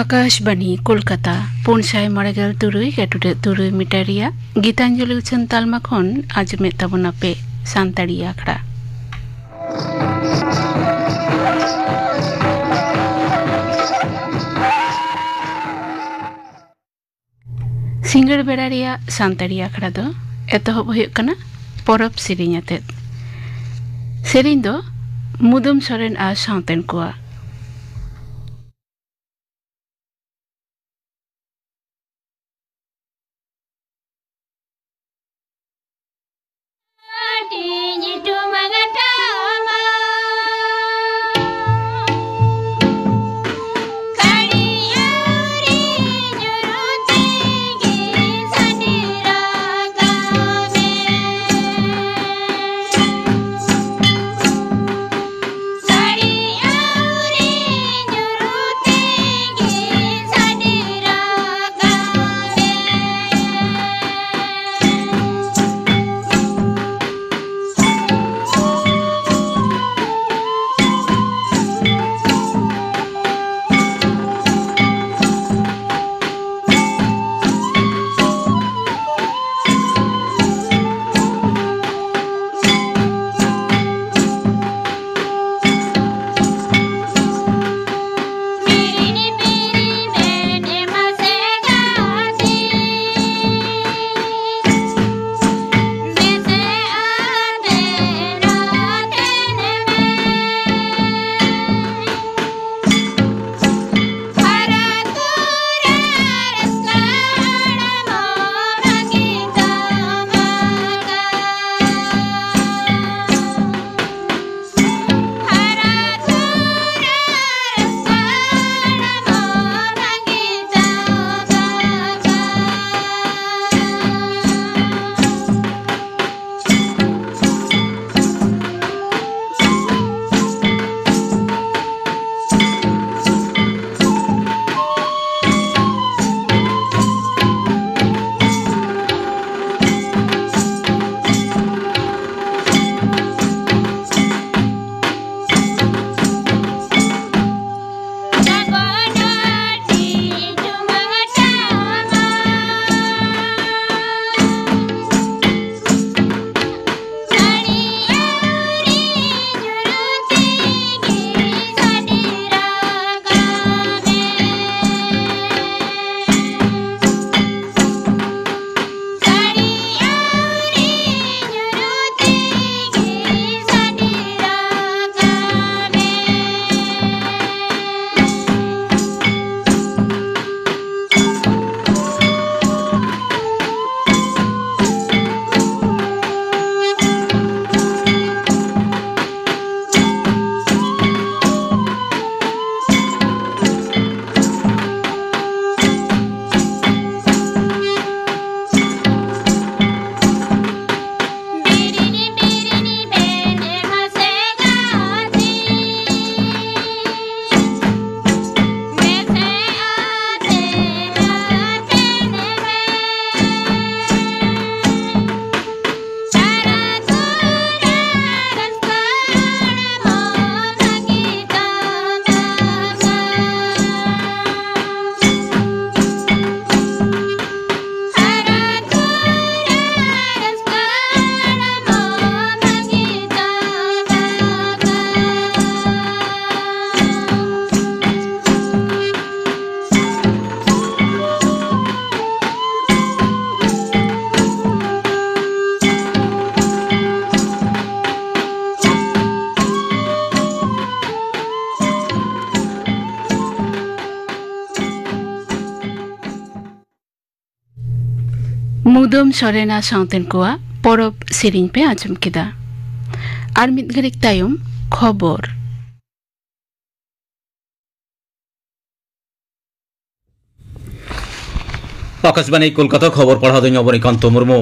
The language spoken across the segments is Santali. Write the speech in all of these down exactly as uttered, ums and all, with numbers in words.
ᱟᱠᱟᱥᱵᱟᱱᱤ ᱠᱳᱞᱠᱟᱛᱟ, ᱯᱩᱱ ᱥᱟᱭ ᱢᱚᱬᱮ ᱜᱮᱞ ᱛᱩᱨᱩᱭ ᱜᱮᱴᱩᱰᱮ ᱛᱩᱨᱩᱭ ᱢᱤᱴᱟᱨ ᱨᱮᱭᱟᱜ ᱜᱤᱛᱟᱧᱡᱚᱞᱤ ᱩᱪᱷᱟᱹᱱ ᱛᱟᱞᱢᱟ ᱠᱷᱚᱱ ᱟᱸᱡᱚᱢᱮᱫ ᱛᱟᱵᱚᱱᱟᱯᱮ ᱥᱟᱱᱛᱟᱲᱤ ᱟᱠᱷᱲᱟ᱾ ᱥᱤᱸᱜᱟᱹᱲ ᱵᱮᱲᱟ ᱨᱮᱭᱟᱜ ᱥᱟᱱᱛᱟᱲᱤ ᱟᱠᱷᱲᱟ ᱫᱚ ᱮᱛᱚᱦᱚᱵ ᱦᱩᱭᱩᱜ ᱠᱟᱱᱟ ᱯᱚᱨᱚᱵᱽ ᱥᱮᱨᱮᱧ ᱟᱛᱮᱫ᱾ ᱥᱮᱨᱮᱧ ᱫᱚ ᱢᱩᱫᱟᱹᱢ ᱥᱚᱨᱮᱱ ᱟᱨ ᱥᱟᱶᱛᱮᱱ ᱠᱚᱣᱟᱜ᱾ ᱢᱩᱫᱟᱹᱢ ᱥᱚᱨᱮᱱᱟ ᱥᱟᱶᱛᱮᱱ ᱠᱚᱣᱟᱜ ᱯᱚᱨᱚᱵᱽ ᱥᱮᱨᱮᱧ ᱯᱮ ᱟᱸᱡᱚᱢ ᱠᱮᱫᱟ᱾ ᱟᱨ ᱢᱤᱫ ᱜᱷᱟᱹᱲᱤᱡ ᱛᱟᱭᱚᱢ ᱠᱷᱚᱵᱚᱨ᱾ ᱟᱠᱟᱥᱵᱟᱱᱤ ᱠᱳᱞᱠᱟᱛᱟ, ᱠᱷᱚᱵᱚᱨ ᱯᱟᱲᱦᱟᱣ ᱫᱚᱧ ᱚᱵᱚᱱᱤᱠᱟᱱᱛᱚ ᱢᱩᱨᱢᱩ᱾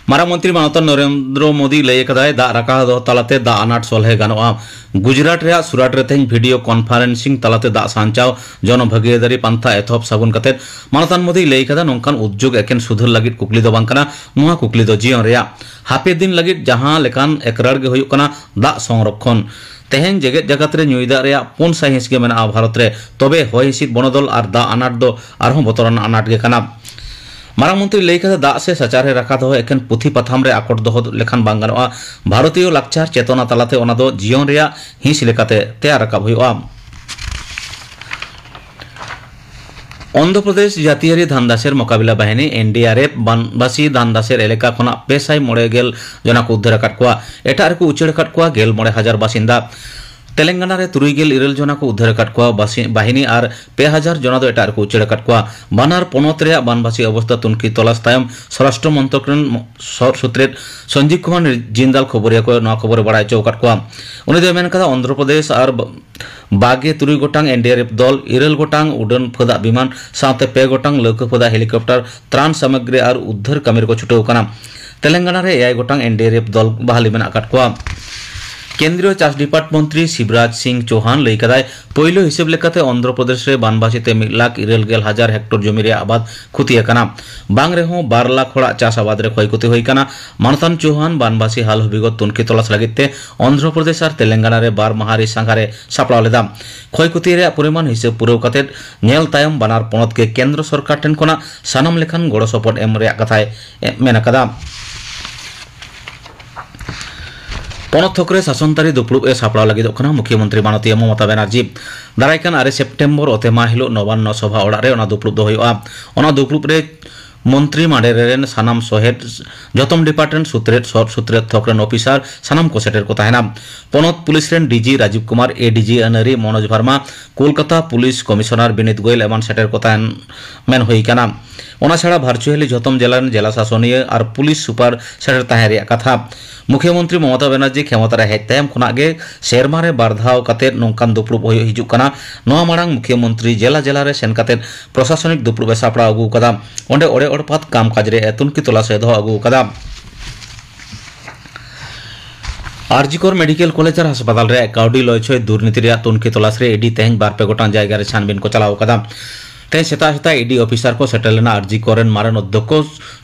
ᱢᱟᱨᱟᱝ ᱢᱚᱱᱛᱨᱤ ᱢᱟᱱᱚᱛᱟᱱ ᱱᱚᱨᱮᱱᱫᱨᱚ ᱢᱳᱫᱤ ᱞᱟᱹᱭ ᱟᱠᱟᱫᱟᱭ, ᱫᱟᱜ ᱨᱟᱠᱟᱵ ᱫᱚᱦᱚ ᱛᱟᱞᱟᱛᱮ ᱫᱟᱜ ᱟᱱᱟᱴ ᱥᱚᱞᱦᱮ ᱜᱟᱱᱚᱜᱼᱟ᱾ ᱜᱩᱡᱽᱨᱟᱴ ᱨᱮᱭᱟᱜ ᱥᱩᱨᱟᱴ ᱨᱮ ᱛᱮᱦᱮᱧ ᱵᱷᱤᱰᱤᱭᱳ ᱠᱚᱱᱯᱷᱟᱨᱮᱱᱥᱤᱝ ᱛᱟᱞᱟᱛᱮ ᱫᱟᱜ ᱥᱟᱧᱪᱟᱣ ᱡᱚᱱᱚ ᱵᱷᱟᱹᱜᱤᱫᱟᱹᱨᱤ ᱯᱟᱱᱛᱷᱟ ᱮᱛᱚᱦᱚᱵ ᱥᱟᱹᱜᱩᱱ ᱠᱟᱛᱮ ᱢᱟᱱᱚᱛᱟᱱ ᱢᱳᱫᱤᱭ ᱞᱟᱹᱭ ᱟᱠᱟᱫᱟ, ᱱᱚᱝᱠᱟᱱ ᱩᱫᱽᱡᱳᱜᱽ ᱮᱠᱮᱱ ᱥᱩᱫᱷᱟᱹᱨ ᱞᱟᱹᱜᱤᱫ ᱠᱩᱠᱞᱤ ᱫᱚ ᱵᱟᱝ ᱠᱟᱱᱟ, ᱱᱚᱣᱟ ᱠᱩᱠᱞᱤ ᱫᱚ ᱡᱤᱭᱚᱱ ᱨᱮᱭᱟᱜ᱾ ᱦᱟᱯᱮ ᱫᱤᱱ ᱞᱟᱹᱜᱤᱫ ᱡᱟᱦᱟᱸ ᱞᱮᱠᱟᱱ ᱮᱠᱨᱟᱲ ᱜᱮ ᱦᱩᱭᱩᱜ ᱠᱟᱱᱟ ᱫᱟᱜ ᱥᱚᱝᱨᱚᱠᱷᱚᱱ᱾ ᱛᱮᱦᱮᱧ ᱡᱮᱜᱮᱛ ᱡᱟᱠᱟᱛ ᱨᱮ ᱧᱩᱭ ᱫᱟᱜ ᱨᱮᱭᱟᱜ ᱯᱩᱱ ᱥᱟᱭ ᱦᱤᱸᱥ ᱜᱮ ᱢᱮᱱᱟᱜᱼᱟ ᱵᱷᱟᱨᱚᱛ ᱨᱮ, ᱛᱚᱵᱮ ᱦᱚᱭ ᱦᱤᱸᱥᱤᱫ ᱵᱚᱱᱚᱫᱚᱞ ᱟᱨ ᱫᱟᱜ ᱟᱱᱟᱴ ᱫᱚ ᱟᱨᱦᱚᱸ ᱵᱚᱛᱚᱨᱟᱱᱟᱜ ᱟᱱᱟᱴ ᱜᱮ ᱠᱟᱱᱟ᱾ ᱢᱟᱨᱟᱝ ᱢᱚᱱᱛᱨᱤ ᱞᱟᱹᱭ ᱠᱟᱫᱟ, ᱫᱟᱜ ᱥᱮ ᱥᱟᱪᱟᱨᱦᱮ ᱨᱟᱠᱷᱟ ᱫᱚᱦᱚ ᱮᱠᱷᱮᱱ ᱯᱩᱛᱷᱤ ᱯᱟᱛᱷᱟᱢ ᱨᱮ ᱟᱠᱚᱴ ᱫᱚᱦᱚ ᱞᱮᱠᱷᱟᱱ ᱵᱟᱝ ᱜᱟᱱᱚᱜᱼᱟ᱾ ᱵᱷᱟᱨᱚᱛᱤᱭᱚ ᱞᱟᱠᱪᱟᱨ ᱪᱮᱛᱚᱱᱟ ᱛᱟᱞᱟᱛᱮ ᱚᱱᱟ ᱫᱚ ᱡᱤᱭᱚᱱ ᱨᱮᱭᱟᱜ ᱦᱤᱸᱥ ᱞᱮᱠᱟᱛᱮ ᱛᱮᱭᱟᱨ ᱨᱟᱠᱟᱵ ᱦᱩᱭᱩᱜᱼᱟ᱾ ᱚᱱᱫᱷᱨᱚ ᱯᱨᱚᱫᱮᱥ ᱡᱟᱹᱛᱤᱭᱟᱹᱨᱤ ᱫᱷᱟᱱᱫᱟᱥᱮᱨ ᱢᱚᱠᱟᱵᱤᱞᱟ ᱵᱟᱦᱤᱱᱤ, ᱮᱱ ᱰᱤ ᱟᱨ ᱮᱯᱷ, ᱵᱟᱱᱵᱟᱥᱤ ᱫᱷᱟᱱᱫᱟᱥᱮᱨ ᱮᱞᱟᱠᱟ ᱠᱷᱚᱱᱟᱜ ᱯᱮ ᱥᱟᱭ ᱢᱚᱬᱮ ᱜᱮᱞ ᱡᱚᱱᱟ ᱠᱚ ᱩᱫᱽᱫᱷᱟᱹᱨ ᱟᱠᱟᱫ ᱠᱚᱣᱟ᱾ ᱮᱴᱟᱜ ᱨᱮᱠᱚ ᱩᱪᱟᱹᱲ ᱟᱠᱟᱫ ᱠᱚᱣᱟ ᱜᱮᱞ ᱢᱚᱬᱮ ᱦᱟᱡᱟᱨ ᱵᱟᱥᱤᱱᱫᱟ᱾ ᱛᱮᱞᱮᱝᱜᱟᱱᱟ ᱨᱮ ᱛᱩᱨᱩᱭ ᱜᱮᱞ ᱤᱨᱟᱹᱞ ᱡᱚᱱᱟ ᱠᱚ ᱩᱫᱽᱫᱷᱟᱹᱨ ᱟᱠᱟᱫ ᱠᱚᱣᱟ᱾ ᱵᱟᱥᱤ-, ᱵᱟᱦᱤᱱᱤ ᱟᱨ ᱯᱮ ᱦᱟᱡᱟᱨ ᱡᱚᱱᱟ ᱫᱚ ᱮᱴᱟᱜ ᱨᱮᱠᱚ ᱩᱪᱟᱹᱲ ᱟᱠᱟᱫ ᱠᱚᱣᱟ᱾ ᱵᱟᱱᱟᱨ ᱯᱚᱱᱚᱛ ᱨᱮᱭᱟᱜ ᱵᱟᱱᱵᱟᱥᱤ ᱚᱵᱚᱥᱛᱟ ᱛᱩᱱᱠᱷᱤ ᱛᱚᱞᱟᱥ ᱛᱟᱭᱚᱢ ᱥᱚᱨᱟᱥᱴᱨᱚ ᱢᱚᱱᱛᱨᱚᱠ ᱨᱮᱱ ᱢᱚ-, ᱥᱚᱦᱚᱫ ᱥᱩᱛᱨᱮᱛ ᱥᱚᱧᱡᱤᱵᱽ ᱠᱩᱢᱟᱨ ᱡᱤᱱᱫᱟᱞ ᱠᱷᱚᱵᱚᱨᱤᱭᱟᱹ ᱠᱚ ᱱᱚᱣᱟ ᱠᱷᱚᱵᱚᱨᱮ ᱵᱟᱲᱟᱭ ᱦᱚᱪᱚ ᱟᱠᱟᱫ ᱠᱚᱣᱟ᱾ ᱩᱱᱤ ᱫᱚᱭ ᱢᱮᱱ ᱠᱟᱫᱟ, ᱚᱱᱫᱷᱨᱚ ᱯᱨᱚᱫᱮᱥ ᱟᱨ ᱵ-, ᱵᱟᱜᱮ ᱛᱩᱨᱩᱭ ᱜᱚᱴᱟᱝ ᱮᱱ ᱰᱤ ᱟᱨ ᱮᱯᱷ ᱫᱚᱞ, ᱤᱨᱟᱹᱞ ᱜᱚᱴᱟᱝ ᱩᱰᱟᱹᱱ ᱯᱷᱟᱹᱫᱟᱜ ᱵᱤᱢᱟᱱ ᱥᱟᱶᱛᱮ ᱯᱮ ᱜᱚᱴᱟᱝ ᱞᱟᱹᱣᱠᱟᱹ ᱯᱷᱟᱹᱫᱟᱜ ᱦᱮᱞᱤᱠᱚᱯᱴᱟᱨ ᱛᱨᱟᱱ ᱥᱟᱢᱚᱜᱨᱤ ᱟᱨ ᱩᱫᱽᱫᱷᱟᱹᱨ ᱠᱟᱹᱢᱤ ᱨᱮᱠᱚ ᱪᱷᱩᱴᱟᱹᱣ ᱠᱟᱱᱟ᱾ ᱛᱮᱞᱮᱝᱜᱟᱱᱟ ᱨᱮ ᱮᱭᱟᱭ ᱜᱚᱴᱟᱝ ᱮᱱ ᱰᱤ ᱟᱨ ᱮᱯᱷ ᱫᱚᱞ ᱵᱟᱦᱟᱞᱤ ᱢᱮᱱᱟᱜ ᱟᱠᱟᱫ ᱠᱚᱣᱟ᱾ ᱠᱮᱱᱫᱨᱤᱭᱚ ᱪᱟᱥ ᱰᱤᱯᱟᱨᱴ ᱢᱚᱱᱛᱨᱤ ᱥᱤᱵᱨᱟᱡᱽ ᱥᱤᱝ ᱪᱳᱦᱟᱱ ᱞᱟᱹᱭ ᱠᱟᱫᱟᱭ, ᱯᱳᱭᱞᱳ ᱦᱤᱥᱟᱹᱵ ᱞᱮᱠᱟᱛᱮ ᱚᱱᱫᱷᱨᱚ ᱯᱨᱚᱫᱮᱥ ᱨᱮ ᱵᱟᱱᱵᱟᱥᱤ ᱛᱮ ᱢᱤᱫ ᱞᱟᱠᱷ ᱤᱨᱟᱹᱞ ᱜᱮᱞ ᱦᱟᱡᱟᱨ ᱦᱮᱠᱴᱚᱨ ᱡᱚᱢᱤ ᱨᱮᱭᱟᱜ ᱟᱵᱟᱫ ᱠᱷᱩᱛᱤ ᱟᱠᱟᱱᱟ᱾ ᱵᱟᱝ ᱨᱮᱦᱚᱸ ᱵᱟᱨ ᱞᱟᱠᱷ ᱦᱚᱲᱟᱜ ᱪᱟᱥ ᱟᱵᱟᱫ ᱨᱮ ᱠᱷᱚᱭ ᱠᱷᱩᱛᱤ ᱦᱩᱭ ᱟᱠᱟᱱᱟ᱾ ᱢᱟᱱᱚᱛᱟᱱ ᱪᱳᱦᱟᱱ ᱵᱟᱱᱵᱟᱥᱤ ᱦᱟᱞ ᱦᱚᱸ ᱵᱤᱜᱚᱛ ᱛᱩᱱᱠᱷᱤ ᱛᱚᱞᱟᱥ ᱞᱟᱹᱜᱤᱫ ᱛᱮ ᱚᱱᱫᱷᱨᱚ ᱯᱨᱚᱫᱮᱥ ᱟᱨ ᱛᱮᱞᱮᱝᱜᱟᱱᱟ ᱨᱮ ᱵᱟᱨ ᱢᱟᱦᱟ ᱨᱮ ᱥᱟᱸᱜᱷᱟᱨ ᱮ ᱥᱟᱯᱲᱟᱣ ᱞᱮᱫᱟ᱾ ᱠᱷᱚᱭ ᱠᱷᱩᱛᱤ ᱨᱮᱭᱟᱜ ᱯᱚᱨᱤᱢᱟᱱ ᱦᱤᱥᱟᱹᱵ ᱯᱩᱨᱟᱹᱣ ᱠᱟᱛᱮ ᱧᱮᱞ ᱛᱟᱭᱚᱢ ᱵᱟᱱᱟᱨ ᱯᱚᱱᱚᱛ ᱜᱮ ᱠᱮᱱᱫᱨᱚ ᱥᱚᱨᱠᱟᱨ ᱴᱷᱮᱱ ᱠᱷᱚᱱᱟᱜ ᱥᱟᱱᱟᱢ ᱞᱮᱠᱟᱱ ᱜᱚᱲᱚ ᱥᱚᱯᱚᱦᱚᱫ ᱮᱢ ᱨᱮᱭᱟᱜ ᱠᱟᱛᱷᱟᱭ ᱢᱮᱱ ᱟᱠᱟᱫᱟ᱾ ᱯᱚᱱᱚᱛ ᱛᱷᱚᱠ ᱨᱮ ᱥᱟᱥᱚᱱ ᱛᱟᱹᱨᱤ ᱫᱩᱯᱲᱩᱵ ᱮ ᱥᱟᱯᱲᱟᱣ ᱞᱟᱹᱜᱤᱫᱚᱜ ᱠᱟᱱᱟ ᱢᱩᱠᱷᱭᱟᱹᱢᱚᱱᱛᱨᱤ ᱢᱟᱱᱚᱛᱤᱭᱟᱹ ᱢᱚᱢᱚᱛᱟ ᱵᱟᱱᱟᱨᱡᱤ᱾ ᱫᱟᱨᱟᱭ ᱠᱟᱱ ᱟᱨᱮ ᱥᱮᱯᱴᱮᱢᱵᱚᱨ ᱚᱛᱮᱢᱟ ᱦᱤᱞᱳᱜ ᱱᱚᱵᱟᱱᱱᱚ ᱥᱚᱵᱷᱟ ᱚᱲᱟᱜ ᱨᱮ ᱚᱱᱟ ᱫᱩᱯᱲᱩᱵ ᱫᱚ ᱦᱩᱭᱩᱜᱼᱟ᱾ ᱚᱱᱟ ᱫᱩᱯᱲᱩᱵ ᱨᱮ ᱢᱚᱱᱛᱨᱤ ᱢᱟᱰᱮᱨ ᱨᱮᱱ ᱥᱟᱱᱟᱢ ᱥᱚᱦᱮᱫ, ᱡᱚᱛᱚᱢ ᱰᱤᱯᱟᱨᱴᱢᱮᱱᱴ ᱥᱩᱛᱨᱮᱫ, ᱥᱚᱦᱚᱫ ᱥᱩᱛᱨᱮᱫ ᱛᱷᱚᱠ ᱨᱮᱱ ᱚᱯᱷᱤᱥᱟᱨ ᱥᱟᱱᱟᱢ ᱠᱚ ᱥᱮᱴᱮᱨ ᱠᱚ ᱛᱟᱦᱮᱱᱟ᱾ ᱯᱚᱱᱚᱛ ᱯᱩᱞᱤᱥ ᱨᱮᱱ ᱰᱤ ᱡᱤ ᱨᱟᱡᱤᱵᱽ ᱠᱩᱢᱟᱨ, ᱮ ᱰᱤ ᱡᱤ ᱟᱹᱱᱟᱹᱨᱤ ᱢᱚᱱᱳᱡᱽ ᱵᱷᱟᱨᱢᱟ, ᱠᱳᱞᱠᱟᱛᱟ ᱯᱩᱞᱤᱥ ᱠᱚᱢᱤᱥᱚᱱᱟᱨ ᱵᱤᱱᱤᱛ ᱜᱳᱭᱮᱞ ᱮᱢᱟᱱ ᱥᱮᱴᱮᱨ ᱠᱚ ᱛᱟᱦᱮᱱ ᱢᱮᱱ ᱦᱩᱭ ᱟᱠᱟᱱᱟ᱾ ᱚᱱᱟ ᱪᱷᱟᱲᱟ ᱵᱷᱟᱨᱪᱩᱭᱟᱞᱤ ᱡᱷᱚᱛᱚᱢ ᱡᱮᱞᱟ ᱨᱮᱱ ᱡᱮᱞᱟ ᱥᱟᱥᱚᱱᱤᱭᱟᱹ ᱟᱨ ᱯᱩᱞᱤᱥ ᱥᱩᱯᱟᱨ ᱥᱮᱴᱮᱨ ᱛᱟᱦᱮᱸ ᱨᱮᱭᱟᱜ ᱠᱟᱛᱷᱟ᱾ ᱢᱩᱠᱷᱭᱟᱹᱢᱚᱱᱛᱨᱤ ᱢᱚᱢᱚᱛᱟ ᱵᱟᱱᱟᱨᱡᱤ ᱠᱷᱮᱢᱚᱛᱟ ᱨᱮ ᱦᱮᱡ ᱛᱟᱭᱚᱢ ᱠᱷᱚᱱᱟᱜ ᱜᱮ ᱥᱮᱨᱢᱟ ᱨᱮ ᱵᱟᱨ ᱫᱷᱟᱣ ᱠᱟᱛᱮ ᱱᱚᱝᱠᱟᱱ ᱫᱩᱯᱲᱩᱵ ᱦᱩᱭᱩᱜ ᱦᱤᱡᱩᱜ ᱠᱟᱱᱟ᱾ ᱱᱚᱣᱟ ᱢᱟᱲᱟᱝ ᱢᱩᱠᱷᱭᱟᱹᱢᱚᱱᱛᱨᱤ ᱡᱮᱞᱟ ᱡᱮᱞᱟ ᱨᱮ ᱥᱮᱱ ᱠᱟᱛᱮ ᱯᱨᱚᱥᱟᱥᱚᱱᱤᱠ ᱫᱩᱯᱲᱩᱵ ᱮ ᱥᱟᱯᱲᱟᱣ ᱟᱹᱜᱩ ᱟᱠᱟᱫᱟ᱾ ᱚᱸᱰᱮ ᱚᱲᱮ ᱚᱲᱯᱟᱛ ᱠᱟᱢ ᱠᱟᱡᱽ ᱨᱮ ᱮ ᱛᱩᱱᱠᱷᱤ ᱛᱚᱞᱟᱥ ᱮ ᱫᱚᱦᱚ ᱟᱹᱜᱩ ᱟᱠᱟᱫᱟ᱾ ᱟᱨᱡᱤᱠᱚᱨ ᱢᱮᱰᱤᱠᱮᱞ ᱠᱚᱞᱮᱡᱽ ᱟᱨ ᱦᱟᱥᱯᱟᱛᱟᱞ ᱨᱮᱭᱟᱜ ᱠᱟᱹᱣᱰᱤ ᱞᱚᱭᱪᱷᱚᱭ ᱫᱩᱨᱱᱤᱛᱤ ᱨᱮᱭᱟᱜ ᱛᱩᱱᱠᱷᱤ ᱛᱚᱞᱟᱥ ᱨᱮ ᱤᱰᱤ ᱛᱮᱦᱮᱧ ᱵᱟᱨ ᱯᱮ ᱜᱚᱴᱟᱝ ᱡᱟᱭᱜᱟ ᱨᱮ ᱪᱷᱟᱱᱵᱤᱱ ᱠᱚ ᱪᱟᱞᱟᱣ ᱟᱠᱟᱫᱟ᱾ ᱛᱮᱦᱮᱧ ᱥᱮᱛᱟᱜ ᱥᱮᱛᱟᱜ ᱤᱰᱤ ᱚᱯᱷᱤᱥᱟᱨ ᱠᱚ ᱥᱮᱴᱮᱨ ᱞᱮᱱᱟ ᱟᱨᱡᱤᱠᱚᱨ ᱨᱮᱱ ᱢᱟᱨᱮᱱ ᱚᱫᱽᱫᱷᱚᱠᱠᱷᱚ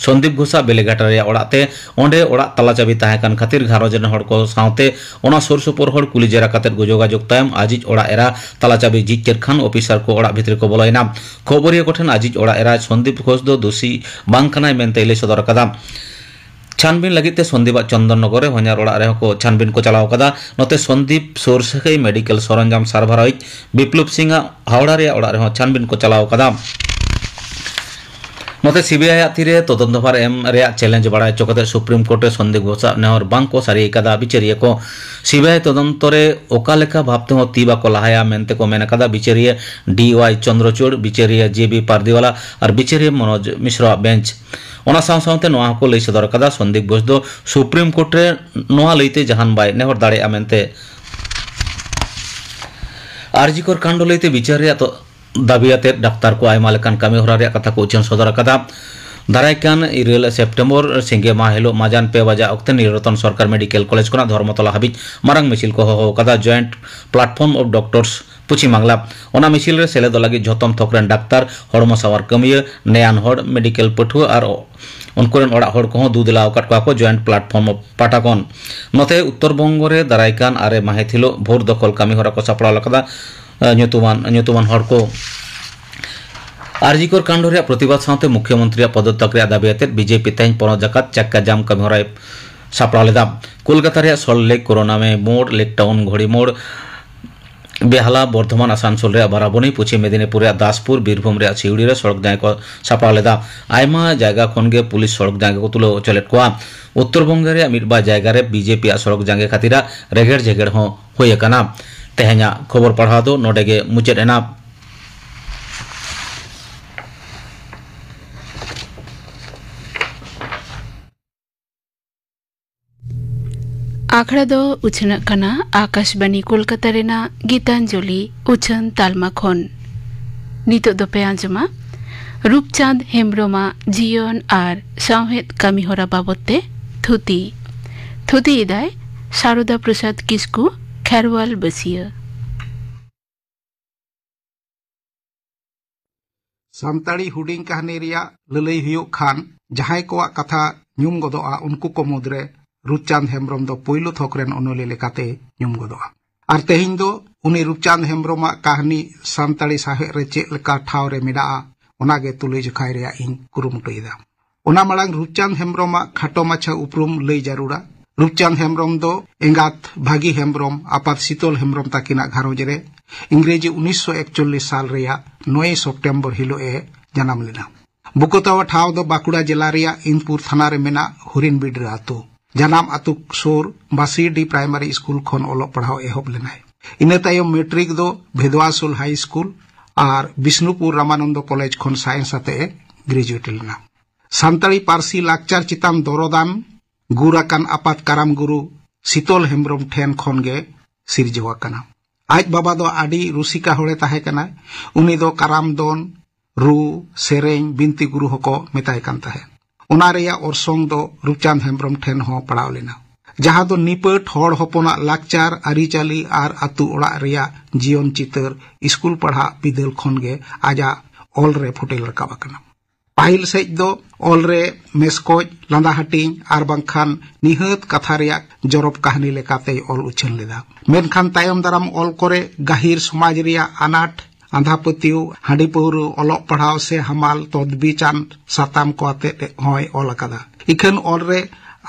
ᱥᱚᱱᱫᱤᱯ ᱜᱷᱳᱥᱟᱜ ᱵᱮᱞᱮᱜᱷᱟᱴᱟ ᱨᱮᱭᱟᱜ ᱚᱲᱟᱜ ᱛᱮ᱾ ᱚᱸᱰᱮ ᱚᱲᱟᱜ ᱛᱟᱞᱟ ᱪᱟᱹᱵᱤ ᱛᱟᱦᱮᱸ ᱠᱟᱱ ᱠᱷᱟᱹᱛᱤᱨ ᱜᱷᱟᱨᱚᱸᱡᱽ ᱨᱮᱱ ᱦᱚᱲ ᱠᱚ ᱥᱟᱶᱛᱮ ᱚᱱᱟ ᱥᱩᱨ ᱥᱩᱯᱩᱨ ᱦᱚᱲ ᱠᱩᱞᱤ ᱡᱮᱨᱟ ᱠᱟᱛᱮ ᱡᱳᱜᱟᱡᱳᱜᱽ ᱛᱟᱭᱚᱢ ᱟᱡᱤᱡ ᱚᱲᱟᱜ ᱮᱨᱟ ᱛᱟᱞᱟ ᱪᱟᱹᱵᱤ ᱡᱷᱤᱡ ᱠᱮᱫ ᱠᱷᱟᱱ ᱚᱯᱷᱤᱥᱟᱨ ᱠᱚ ᱚᱲᱟᱜ ᱵᱷᱤᱛᱨᱤ ᱠᱚ ᱵᱚᱞᱚᱭᱮᱱᱟ᱾ ᱠᱷᱚᱵᱚᱨᱤᱭᱟᱹ ᱠᱚᱴᱷᱮᱱ ᱟᱡᱤᱡ ᱚᱲᱟᱜ ᱮᱨᱟ ᱥᱚᱱᱫᱤᱯ ᱜᱷᱳᱥ ᱫᱚ ᱫᱳᱥᱤ ᱵᱟᱝ ᱠᱟᱱᱟᱭ ᱢᱮᱱᱛᱮᱭ ᱞᱟᱹᱭ ᱥᱚᱫᱚᱨ ᱟᱠᱟᱫᱟ᱾ ᱪᱷᱟᱱᱵᱤᱱ ᱞᱟᱹᱜᱤᱫ ᱛᱮ ᱥᱚᱱᱫᱤᱯᱟᱜ ᱪᱚᱱᱫᱚᱱ ᱱᱚᱜᱚᱨ ᱨᱮ ᱦᱚᱧᱦᱟᱨ ᱚᱲᱟᱜ ᱨᱮᱦᱚᱸ ᱠᱚ ᱪᱷᱟᱱᱵᱤᱱ ᱠᱚ ᱪᱟᱞᱟᱣ ᱟᱠᱟᱫᱟ᱾ ᱱᱚᱛᱮ ᱥᱚᱱᱫᱤᱯ ᱥᱩᱨ ᱥᱟᱹᱜᱟᱹᱭ ᱢᱮᱰᱤᱠᱮᱞ ᱥᱚᱨᱚᱧᱡᱟᱢ ᱥᱟᱨᱵᱷᱟᱨᱟᱭᱤᱡ ᱵᱤᱯᱞᱚᱵ ᱥᱤᱝ ᱟᱜ ᱦᱟᱣᱲᱟ ᱨᱮᱭᱟᱜ ᱚᱲᱟᱜ ᱨᱮᱦᱚᱸ ᱪᱷᱟᱱᱵᱤᱱ ᱠᱚ ᱪᱟᱞᱟᱣ ᱟᱠᱟᱫᱟ᱾ ᱱᱚᱛᱮ ᱥᱤᱵᱤᱟᱭ ᱟᱜ ᱛᱤᱨᱮ ᱛᱚᱫᱚᱱᱛᱚ ᱵᱷᱟᱨ ᱮᱢ ᱨᱮᱭᱟᱜ ᱪᱮᱞᱮᱧᱡᱽ ᱵᱟᱲᱟᱭ ᱦᱚᱪᱚ ᱠᱟᱛᱮ ᱥᱩᱯᱨᱤᱢ ᱠᱳᱨᱴ ᱨᱮ ᱥᱚᱱᱫᱤᱯ ᱜᱷᱳᱥᱟᱜ ᱱᱮᱦᱚᱨ ᱵᱟᱝ ᱠᱚ ᱥᱟᱹᱨᱤ ᱟᱠᱟᱫᱟ ᱵᱤᱪᱟᱹᱨᱤᱭᱟᱹ ᱠᱚ᱾ ᱥᱤᱵᱤᱟᱭ ᱛᱚᱫᱚᱱᱛᱚ ᱨᱮ ᱚᱠᱟ ᱞᱮᱠᱟ ᱵᱷᱟᱵᱽ ᱛᱮᱦᱚᱸ ᱛᱤ ᱵᱟᱠᱚ ᱞᱟᱦᱟᱭᱟ ᱢᱮᱱᱛᱮ ᱠᱚ ᱢᱮᱱ ᱟᱠᱟᱫᱟ ᱵᱤᱪᱟᱹᱨᱤᱭᱟᱹ ᱰᱤ ᱣᱟᱭ ᱪᱚᱱᱫᱨᱚᱪᱩᱲ, ᱵᱤᱪᱟᱹᱨᱤᱭᱟᱹ ᱡᱮ ᱵᱤ ᱯᱟᱨᱫᱤᱣᱟᱞᱟ ᱟᱨ ᱵᱤᱪᱟᱹᱨᱤᱭᱟᱹ ᱢᱚᱱᱳᱡᱽ ᱢᱤᱥᱨᱚ ᱟᱜ ᱵᱮᱧᱪ᱾ ᱚᱱᱟ ᱥᱟᱶ ᱥᱟᱶᱛᱮ ᱱᱚᱣᱟ ᱦᱚᱸᱠᱚ ᱞᱟᱹᱭ ᱥᱚᱫᱚᱨ ᱟᱠᱟᱫᱟ, ᱥᱚᱱᱫᱤᱯ ᱜᱷᱳᱥ ᱫᱚ ᱥᱩᱯᱨᱤᱢ ᱠᱳᱨᱴ ᱨᱮ ᱱᱚᱣᱟ ᱞᱟᱹᱭᱛᱮ ᱡᱟᱦᱟᱱ ᱵᱟᱭ ᱱᱮᱦᱚᱨ ᱫᱟᱲᱮᱭᱟᱜᱼᱟ ᱢᱮᱱᱛᱮ᱾ ᱟᱨᱡᱤᱠᱚᱨ ᱠᱟᱱᱰ ᱞᱟᱹᱭᱛᱮ ᱵᱤᱪᱟᱹᱨ ᱨᱮᱭᱟᱜ ᱛᱚ-, ᱫᱟᱹᱵᱤ ᱟᱛᱮ ᱰᱟᱠᱛᱟᱨ ᱠᱚ ᱟᱭᱢᱟ ᱞᱮᱠᱟᱱ ᱠᱟᱹᱢᱤ ᱦᱚᱨᱟ ᱨᱮᱭᱟᱜ ᱠᱟᱛᱷᱟ ᱠᱚ ᱩᱪᱷᱟᱹᱱ ᱥᱚᱫᱚᱨ ᱟᱠᱟᱫᱟ᱾ ᱫᱟᱨᱟᱭ ᱠᱟᱱ ᱤᱨᱟᱹᱞ ᱥᱮᱯᱴᱮᱢᱵᱚᱨ ᱥᱤᱸᱜᱮ ᱢᱟᱦᱟ ᱦᱤᱞᱳᱜ ᱢᱟᱡᱟᱱ ᱯᱮ ᱵᱟᱡᱟ ᱚᱠᱛᱮ ᱱᱤᱨᱚᱛᱚᱱ ᱥᱚᱨᱠᱟᱨ ᱢᱮᱰᱤᱠᱮᱞ ᱠᱚᱞᱮᱡᱽ ᱠᱷᱚᱱᱟᱜ ᱫᱷᱚᱨᱢᱚᱛᱚᱞᱟ ᱦᱟᱹᱵᱤᱡ ᱢᱟᱨᱟᱝ ᱢᱤᱪᱷᱤᱞ ᱠᱚ ᱦᱚᱦᱚ ᱟᱠᱟᱫᱟ᱾ Joint platform of ᱰᱚᱠᱴᱚᱨᱥ Paschim Bangla. ᱚᱱᱟ ᱢᱤᱪᱷᱤᱞ ᱨᱮ ᱥᱮᱞᱮᱫᱚᱜ ᱞᱟᱹᱜᱤᱫ ᱡᱷᱚᱛᱚᱢ ᱛᱷᱚᱠ ᱨᱮᱱ ᱰᱟᱠᱛᱟᱨ, ᱦᱚᱲᱢᱚ ᱥᱟᱶᱟᱨ ᱠᱟᱹᱢᱤᱭᱟᱹ, ᱱᱮᱭᱟᱱ ᱦᱚᱲ, ᱢᱮᱰᱤᱠᱮᱞ ᱯᱟᱹᱴᱷᱩᱣᱟᱹ ᱟᱨ ᱩᱱᱠᱩ ᱨᱮᱱ ᱚᱲᱟᱜ ᱦᱚᱲ ᱠᱚᱦᱚᱸ ᱫᱩ ᱫᱮᱞᱟ ᱟᱠᱟᱫ ᱠᱚᱣᱟ ᱠᱚ ᱡᱚᱭᱮᱱᱴ ᱯᱞᱟᱴᱯᱷᱚᱨᱢ ᱯᱟᱦᱴᱟ ᱠᱷᱚᱱ᱾ ᱱᱚᱛᱮ ᱩᱛᱛᱚᱨ ᱵᱚᱝᱜᱚ ᱨᱮ ᱫᱟᱨᱟᱭ ᱠᱟᱱ ᱟᱨᱮ ᱢᱟᱹᱦᱤᱛ ᱦᱤᱞᱳᱜ ᱵᱷᱳᱴ ᱫᱚᱠᱷᱚᱞ ᱠᱟᱹᱢᱤ ᱦᱚᱨᱟ ᱠᱚ ᱥᱟᱯᱲᱟᱣ ᱟᱠᱟᱫᱟ, ᱧᱩᱛᱩᱢᱟᱱ, ᱧᱩᱛᱩᱢᱟᱱ ᱦᱚᱲ ᱠᱚ᱾ ᱟᱨᱡᱤᱠᱚᱨ ᱠᱟᱱᱰ ᱨᱮᱭᱟᱜ ᱯᱨᱚᱛᱤᱵᱟᱫ ᱥᱟᱶᱛᱮ ᱢᱩᱠᱷᱭᱚᱢᱚᱱᱛᱨᱤᱭᱟᱜ ᱯᱚᱫᱚᱛᱛᱟᱜ ᱨᱮᱭᱟᱜ ᱫᱟᱹᱵᱤ ᱟᱛᱮ ᱵᱤᱡᱮᱯᱤ ᱛᱮᱦᱮᱧ ᱯᱚᱱᱚᱛ ᱡᱟᱠᱟᱛ ᱪᱟᱠᱠᱟ ᱡᱟᱢ ᱠᱟᱹᱢᱤ ᱦᱚᱨᱟᱭ ᱥᱟᱯᱲᱟᱣ ᱞᱮᱫᱟ᱾ ᱠᱳᱞᱠᱟᱛᱟ ᱨᱮᱭᱟᱜ ᱥᱚᱞᱴ ᱞᱮᱠ, ᱠᱚᱨᱩᱱᱟᱢᱚᱭᱤ ᱢᱳᱲ, ᱞᱮᱠ ᱴᱟᱣᱩᱱ ᱜᱷᱚᱲᱤ ᱢᱳᱲ, ᱵᱮᱦᱟᱞᱟ, ᱵᱚᱨᱫᱷᱚᱢᱟᱱ, ᱟᱥᱟᱱᱥᱳᱞ ᱨᱮᱭᱟᱜ ᱵᱟᱨᱟᱵᱚᱱᱤ, ᱯᱚᱪᱷᱤᱢ ᱢᱮᱫᱤᱱᱤᱯᱩᱨ ᱨᱮᱭᱟᱜ ᱫᱟᱥᱯᱩᱨ, ᱵᱤᱨᱵᱷᱩᱢ ᱨᱮᱭᱟᱜ ᱥᱤᱣᱲᱤ ᱨᱮ ᱥᱚᱲᱚᱠ ᱡᱟᱸᱜᱮ ᱠᱚ ᱥᱟᱯᱲᱟᱣ ᱞᱮᱫᱟ᱾ ᱟᱭᱢᱟ ᱡᱟᱭᱜᱟ ᱠᱷᱚᱱ ᱜᱮ ᱯᱩᱞᱤᱥ ᱥᱚᱲᱚᱠ ᱡᱟᱸᱜᱮ ᱠᱚ ᱛᱩᱞᱟᱹᱣ ᱦᱚᱪᱚ ᱞᱮᱫ ᱠᱚᱣᱟ᱾ ᱩᱛᱛᱚᱨ ᱵᱚᱝᱜᱚ ᱨᱮᱭᱟᱜ ᱢᱤᱫ ᱵᱟᱨ ᱡᱟᱭᱜᱟ ᱨᱮ ᱵᱤᱡᱮᱯᱤ ᱟᱜ ᱥᱚᱲᱚᱠ ᱡᱟᱸᱜᱮ ᱠᱷᱟᱹᱛᱤᱨᱟᱜ ᱨᱮᱜᱮᱲ ᱡᱷᱮᱜᱮᱲ ᱦᱚᱸ ᱦᱩᱭ ᱟᱠᱟᱱᱟ᱾ ᱛᱮᱦᱮᱧᱟᱜ ᱠᱷᱚᱵᱚᱨ ᱯᱟᱲᱦᱟᱣ ᱫᱚ ᱱᱚᱰᱮ ᱜᱮ ᱢᱩᱪᱟᱹᱫ ᱮᱱᱟ᱾ ᱟᱠᱷᱲᱟ ᱫᱚ ᱩᱪᱷᱟᱹᱱᱚᱜ ᱠᱟᱱᱟ ᱟᱠᱟᱥᱵᱟᱱᱤ ᱠᱳᱞᱠᱟᱛᱟ ᱨᱮᱱᱟᱜ ᱜᱤᱛᱟᱧᱡᱚᱞᱤ ᱩᱪᱷᱟᱹᱱ ᱛᱟᱞᱢᱟ ᱠᱷᱚᱱ᱾ ᱱᱤᱛᱚᱜ ᱫᱚᱯᱮ ᱟᱸᱡᱚᱢᱟ ᱨᱩᱯᱪᱟᱸᱫᱽ ᱦᱮᱢᱵᱽᱨᱚᱢᱟᱜ ᱡᱤᱭᱚᱱ ᱟᱨ ᱥᱟᱶᱦᱮᱫ ᱠᱟᱹᱢᱤᱦᱚᱨᱟ ᱵᱟᱵᱚᱛ ᱛᱮ ᱛᱷᱩᱛᱤ᱾ ᱛᱷᱩᱛᱤᱭᱮᱫᱟᱭ ᱥᱟᱨᱚᱫᱟ ᱯᱨᱚᱥᱟᱫᱽ ᱠᱤᱥᱠᱩ, ᱠᱷᱮᱨᱣᱟᱞ ᱵᱟᱹᱥᱤᱭᱟᱹ᱾ ᱥᱟᱱᱛᱟᱲᱤ ᱦᱩᱰᱤᱧ ᱠᱟᱹᱦᱱᱤ ᱨᱮᱭᱟᱜ ᱞᱟᱹᱞᱟᱹᱭ ᱦᱩᱭᱩᱜ ᱠᱷᱟᱱ, ᱡᱟᱦᱟᱸᱭ ᱠᱚᱣᱟᱜ ᱠᱟᱛᱷᱟ ᱧᱩᱢ ᱜᱚᱫᱚᱜᱼᱟ, ᱩᱱᱠᱩ ᱠᱚ ᱢᱩᱫᱽᱨᱮ ᱨᱩᱯᱪᱟᱸᱫᱽ ᱦᱮᱢᱵᱽᱨᱚᱢ ᱫᱚ ᱯᱳᱭᱞᱳ ᱛᱷᱚᱠ ᱨᱮᱱ ᱚᱱᱚᱞᱤᱭᱟᱹ ᱞᱮᱠᱟᱛᱮ ᱧᱩᱢ ᱜᱚᱫᱚᱜᱼᱟ᱾ ᱟᱨ ᱛᱮᱦᱮᱧ ᱫᱚ ᱩᱱᱤ ᱨᱩᱯᱪᱟᱸᱫᱽ ᱦᱮᱢᱵᱽᱨᱚᱢᱟᱜ ᱠᱟᱹᱦᱱᱤ ᱥᱟᱱᱛᱟᱲᱤ ᱥᱟᱶᱦᱮᱫ ᱨᱮ ᱪᱮᱫ ᱞᱮᱠᱟ ᱴᱷᱟᱶ ᱨᱮ ᱢᱮᱱᱟᱜᱼᱟ, ᱚᱱᱟᱜᱮ ᱛᱩᱞᱟᱹ ᱡᱚᱠᱷᱟᱭ ᱨᱮᱭᱟᱜ ᱤᱧ ᱠᱩᱨᱩᱢᱩᱴᱩᱭᱮᱫᱟ᱾ ᱚᱱᱟ ᱢᱟᱲᱟᱝ ᱨᱩᱯᱪᱟᱸᱫᱽ ᱦᱮᱢᱵᱽᱨᱚᱢᱟᱜ ᱠᱷᱟᱴᱚ ᱢᱟᱪᱷᱟ ᱩᱯᱨᱩᱢ ᱞᱟᱹᱭ ᱡᱟᱹᱨᱩᱲᱟ᱾ ᱨᱩᱯᱪᱟᱸᱫᱽ ᱦᱮᱢᱵᱽᱨᱚᱢ ᱫᱚ ᱮᱸᱜᱟᱛ ᱵᱷᱟᱹᱜᱤ ᱦᱮᱢᱵᱽᱨᱚᱢ, ᱟᱯᱟᱛ ᱥᱤᱛᱚᱞ ᱦᱮᱢᱵᱽᱨᱚᱢ ᱛᱟᱹᱠᱤᱱᱟᱜ ᱜᱷᱟᱨᱚᱸᱡᱽ ᱨᱮ ᱤᱝᱨᱮᱡᱤ ᱩᱱᱤᱥᱥᱚ ᱮᱠᱪᱚᱞᱞᱤᱥ ᱥᱟᱞ ᱨᱮᱭᱟᱜ ᱱᱚᱭᱮᱭ ᱥᱮᱯᱴᱮᱢᱵᱚᱨ ᱦᱤᱞᱳᱜ ᱮ ᱡᱟᱱᱟᱢ ᱞᱮᱱᱟ᱾ ᱵᱩᱠᱟᱹᱛᱟᱣᱟ ᱴᱷᱟᱶ ᱫᱚ ᱵᱟᱸᱠᱩᱲᱟ ᱡᱮᱞᱟ ᱨᱮᱭᱟᱜ ᱤᱱᱫᱽᱯᱩᱨ ᱛᱷᱟᱱᱟ ᱨᱮ ᱢᱮᱱᱟᱜ ᱦᱚᱨᱤᱱ ᱵᱤᱰᱨᱟᱹ ᱟᱹᱛᱩ᱾ ᱡᱟᱱᱟᱢ ᱟᱹᱛᱩ ᱥᱩᱨ ᱵᱟᱥᱤᱰᱤ ᱯᱨᱟᱭᱢᱟᱨᱤ ᱥᱠᱩᱞ ᱠᱷᱚᱱ ᱚᱞᱚᱜ ᱯᱟᱲᱦᱟᱣ ᱮᱦᱚᱵ ᱞᱮᱱᱟᱭ᱾ ᱤᱱᱟᱹ ᱛᱟᱭᱚᱢ ᱢᱮᱴᱨᱤᱠ ᱫᱚ ᱵᱷᱮᱫᱣᱟᱥᱳᱞ ᱦᱟᱭ ᱥᱠᱩᱞ ᱟᱨ ᱵᱤᱥᱱᱩᱯᱩᱨ ᱨᱟᱢᱟᱱᱚᱱᱫᱚ ᱠᱚᱞᱮᱡᱽ ᱠᱷᱚᱱ ᱥᱟᱭᱮᱱᱥ ᱟᱛᱮ ᱮ ᱜᱨᱮᱡᱩᱭᱮᱴ ᱞᱮᱱᱟ᱾ ᱥᱟᱱᱛᱟᱲᱤ ᱯᱟᱹᱨᱥᱤ ᱞᱟᱠᱪᱟᱨ ᱪᱮᱛᱟᱱ ᱫᱚᱨᱚᱫᱟᱱ ᱜᱩᱨ ᱟᱠᱟᱱ ᱟᱯᱟᱛ ᱠᱟᱨᱟᱢ ᱜᱩᱨᱩ ᱥᱤᱛᱚᱞ ᱦᱮᱢᱵᱽᱨᱚᱢ ᱴᱷᱮᱱ ᱠᱷᱚᱱ ᱜᱮ ᱥᱤᱨᱡᱟᱹᱣ ᱟᱠᱟᱱᱟ᱾ ᱟᱡ ᱵᱟᱵᱟ ᱫᱚ ᱟᱹᱰᱤ ᱨᱩᱥᱤᱠᱟ ᱦᱚᱲᱮ ᱛᱟᱦᱮᱸ ᱠᱟᱱᱟ᱾ ᱩᱱᱤ ᱫᱚ ᱠᱟᱨᱟᱢ ᱫᱚᱱ, ᱨᱩ, ᱥᱮᱨᱮᱧ, ᱵᱤᱱᱛᱤ ᱜᱩᱨᱩ ᱦᱚᱸᱠᱚ ᱢᱮᱛᱟᱭ ᱠᱟᱱ ᱛᱟᱦᱮᱸᱫ᱾ ᱚᱱᱟ ᱨᱮᱭᱟᱜ ᱚᱨᱥᱚᱝ ᱫᱚ ᱨᱩᱯᱪᱟᱸᱫᱽ ᱦᱮᱢᱵᱽᱨᱚᱢ ᱴᱷᱮᱱ ᱦᱚᱸ ᱯᱟᱲᱟᱣ ᱞᱮᱱᱟ, ᱡᱟᱦᱟᱸ ᱫᱚ ᱱᱤᱯᱟᱹᱴ ᱦᱚᱲ ᱦᱚᱯᱚᱱᱟᱜ ᱞᱟᱠᱪᱟᱨ, ᱟᱹᱨᱤᱪᱟᱹᱞᱤ ᱟᱨ ᱟᱹᱛᱩ ᱚᱲᱟᱜ ᱨᱮᱭᱟᱜ ᱡᱤᱭᱚᱱ ᱪᱤᱛᱟᱹᱨ ᱥᱠᱩᱞ ᱯᱟᱲᱦᱟᱜ ᱵᱤᱫᱟᱹᱞ ᱠᱷᱚᱱ ᱜᱮ ᱟᱡᱟᱜ ᱚᱞ ᱨᱮ ᱯᱷᱩᱴᱮᱞ ᱨᱟᱠᱟᱵ ᱟᱠᱟᱱᱟ᱾ ᱯᱟᱹᱦᱤᱞ ᱥᱮᱫ ᱫᱚ ᱚᱞ ᱨᱮ ᱢᱮᱥᱠᱚᱡ, ᱞᱟᱸᱫᱟ ᱦᱟᱹᱴᱤᱧ ᱟᱨ ᱵᱟᱝᱠᱷᱟᱱ ᱱᱤᱦᱟᱹᱛ ᱠᱟᱛᱷᱟ ᱨᱮᱭᱟᱜ ᱡᱚᱨᱚᱵ ᱠᱟᱹᱦᱱᱤ ᱞᱮᱠᱟᱛᱮᱭ ᱚᱞ ᱩᱪᱷᱟᱹᱱ ᱞᱮᱫᱟ᱾ ᱢᱮᱱᱠᱷᱟᱱ ᱛᱟᱭᱚᱢ ᱫᱟᱨᱟᱢ ᱚᱞ ᱠᱚᱨᱮ ᱜᱟᱹᱦᱤᱨ ᱥᱚᱢᱟᱡᱽ ᱨᱮᱭᱟᱜ ᱟᱱᱟᱴ, ᱟᱸᱫᱷᱟ ᱯᱟᱹᱛᱭᱟᱹᱣ, ᱦᱟᱺᱰᱤ ᱯᱟᱹᱣᱨᱟᱹ, ᱚᱞᱚᱜ ᱯᱟᱲᱦᱟᱣ ᱥᱮ ᱦᱟᱢᱟᱞ ᱛᱚᱫᱵᱤᱪᱟᱱ ᱥᱟᱛᱟᱢ ᱠᱚ ᱟᱛᱮ ᱦᱚᱸᱭ ᱚᱞ ᱟᱠᱟᱫᱟ᱾ ᱤᱠᱷᱟᱹᱱ ᱚᱞ ᱨᱮ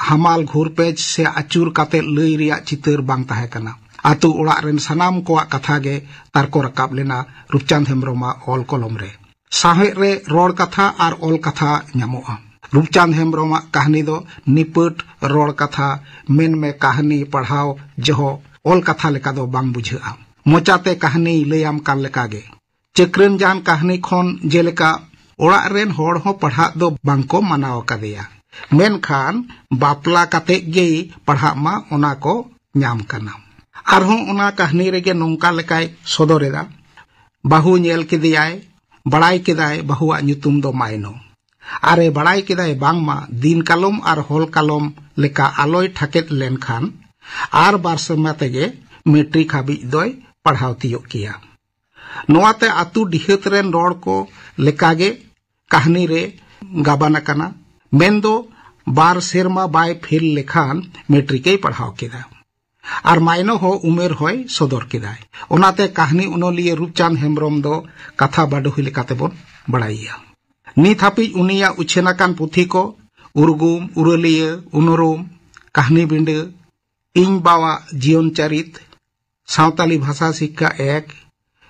ᱦᱟᱢᱟᱞ ᱜᱷᱩᱨᱯᱮᱪ ᱥᱮ ᱟᱹᱪᱩᱨ ᱠᱟᱛᱮ ᱞᱟᱹᱭ ᱨᱮᱭᱟᱜ ᱪᱤᱛᱟᱹᱨ ᱵᱟᱝ ᱛᱟᱦᱮᱸ ᱠᱟᱱᱟ᱾ ᱟᱛᱳ ᱚᱲᱟᱜ ᱨᱮᱱ ᱥᱟᱱᱟᱢ ᱠᱚᱣᱟᱜ ᱠᱟᱛᱷᱟ ᱜᱮ ᱛᱟᱨᱠᱚ ᱨᱟᱠᱟᱵ ᱞᱮᱱᱟ ᱨᱩᱯᱪᱟᱸᱫᱽ ᱦᱮᱢᱵᱽᱨᱚᱢᱟᱜ ᱚᱞ ᱠᱚᱞᱚᱢ ᱨᱮ᱾ ᱥᱟᱶᱦᱮᱫ ᱨᱮ ᱨᱚᱲ ᱠᱟᱛᱷᱟ ᱟᱨ ᱚᱞ ᱠᱟᱛᱷᱟ ᱧᱟᱢᱚᱜᱼᱟ᱾ ᱨᱩᱯᱪᱟᱸᱫᱽ ᱦᱮᱢᱵᱽᱨᱚᱢᱟᱜ ᱠᱟᱹᱦᱱᱤ ᱫᱚ ᱱᱤᱯᱟᱹᱴ ᱨᱚᱲ ᱠᱟᱛᱷᱟ, ᱢᱮᱱᱢᱮ ᱠᱟᱹᱦᱱᱤ ᱯᱟᱲᱦᱟᱣ ᱡᱚᱦᱚᱜ ᱚᱞ ᱠᱟᱛᱷᱟ ᱞᱮᱠᱟ ᱫᱚ ᱵᱟᱝ ᱵᱩᱡᱷᱟᱹᱜᱼᱟ᱾ ᱢᱚᱪᱟᱛᱮ ᱠᱟᱹᱦᱱᱤᱭ ᱞᱟᱹᱭᱟᱢ ᱠᱟᱱ ᱞᱮᱠᱟᱜᱮ᱾ ᱪᱟᱹᱠᱨᱟᱹᱱ ᱡᱟᱦᱟᱱ ᱠᱟᱹᱦᱱᱤ ᱠᱷᱚᱱ ᱡᱮᱞᱮᱠᱟ ᱚᱲᱟᱜ ᱨᱮᱱ ᱦᱚᱲ ᱦᱚᱸ ᱯᱟᱲᱦᱟᱜ ᱫᱚ ᱵᱟᱝᱠᱚ ᱢᱟᱱᱟᱣ ᱟᱠᱟᱫᱮᱭᱟ᱾ ᱢᱮᱱᱠᱷᱟᱱ ᱵᱟᱯᱞᱟ ᱠᱟᱛᱮ ᱜᱮᱭ ᱯᱟᱲᱦᱟᱜ ᱢᱟ, ᱚᱱᱟ ᱠᱚ ᱧᱟᱢ ᱠᱟᱱᱟ᱾ ᱟᱨᱦᱚᱸ ᱚᱱᱟ ᱠᱟᱹᱦᱱᱤ ᱨᱮᱜᱮ ᱱᱚᱝᱠᱟ ᱞᱮᱠᱟᱭ ᱥᱚᱫᱚᱨ ᱮᱫᱟ, ᱵᱟᱹᱦᱩ ᱧᱮᱞ ᱠᱮᱫᱮᱭᱟᱭ, ᱵᱟᱲᱟᱭ ᱠᱮᱫᱟᱭ ᱵᱟᱹᱦᱩᱣᱟᱜ ᱧᱩᱛᱩᱢ ᱫᱚ ᱢᱟᱭᱱᱚ᱾ ᱟᱨᱮ ᱵᱟᱲᱟᱭ ᱠᱮᱫᱟᱭ ᱵᱟᱝᱢᱟ ᱫᱤᱱ ᱠᱟᱞᱚᱢ ᱟᱨ ᱦᱚᱞ ᱠᱟᱞᱚᱢ ᱞᱮᱠᱟ ᱟᱞᱚᱭ ᱴᱷᱟᱠᱮᱫ ᱞᱮᱱᱠᱷᱟᱱ ᱟᱨ ᱵᱟᱨ ᱥᱮᱨᱢᱟ ᱛᱮᱜᱮ ᱢᱮᱴᱨᱤᱠ ᱦᱟᱹᱵᱤᱡ ᱫᱚᱭ ᱯᱟᱲᱦᱟᱣ ᱛᱤᱭᱳᱜ ᱠᱮᱭᱟ᱾ ᱱᱚᱣᱟᱛᱮ ᱟᱹᱛᱩ ᱰᱤᱦᱟᱹᱛ ᱨᱮᱱ ᱨᱚᱲ ᱠᱚ ᱞᱮᱠᱟᱜᱮ ᱠᱟᱹᱦᱱᱤ ᱨᱮ ᱜᱟᱵᱟᱱ ᱟᱠᱟᱱᱟ᱾ ᱢᱮᱱᱫᱚ ᱵᱟᱨ ᱥᱮᱨᱢᱟ ᱵᱟᱭ ᱯᱷᱮᱞ ᱞᱮᱠᱷᱟᱱ ᱢᱮᱴᱨᱤᱠᱮᱭ ᱯᱟᱲᱦᱟᱣ ᱠᱮᱫᱟ᱾ ᱟᱨ ᱢᱟᱭᱱᱚ ᱦᱚᱸ ᱩᱢᱮᱨ ᱦᱚᱸᱭ ᱥᱚᱫᱚᱨ ᱠᱮᱫᱟᱭ᱾ ᱚᱱᱟᱛᱮ ᱠᱟᱹᱦᱱᱤ ᱚᱱᱚᱞᱤᱭᱟᱹ ᱨᱩᱯᱪᱟᱸᱫᱽ ᱦᱮᱢᱵᱽᱨᱚᱢ ᱫᱚ ᱠᱟᱛᱷᱟ ᱵᱟᱰᱚᱦᱤ ᱞᱮᱠᱟᱛᱮᱵᱚᱱ ᱵᱟᱲᱟᱭᱮᱭᱟ᱾ ᱱᱤᱛ ᱦᱟᱹᱵᱤᱡ ᱩᱱᱤᱭᱟᱜ ᱩᱪᱷᱟᱹᱱ ᱟᱠᱟᱱ ᱯᱩᱛᱷᱤ ᱠᱚ ᱩᱨᱜᱩᱢ, ᱩᱨᱟᱹᱞᱤᱭᱟᱹ, ᱩᱱᱩᱨᱩᱢ, ᱠᱟᱹᱦᱱᱤ ᱵᱤᱸᱰᱟᱹ, ᱤᱧ ᱵᱟᱵᱟᱣᱟᱜ ᱡᱤᱭᱚᱱ ᱪᱟᱹᱨᱤᱛ, ᱥᱟᱶᱛᱟᱞᱤ ᱵᱷᱟᱥᱟ ᱥᱤᱠᱠᱷᱟ ᱮᱠ,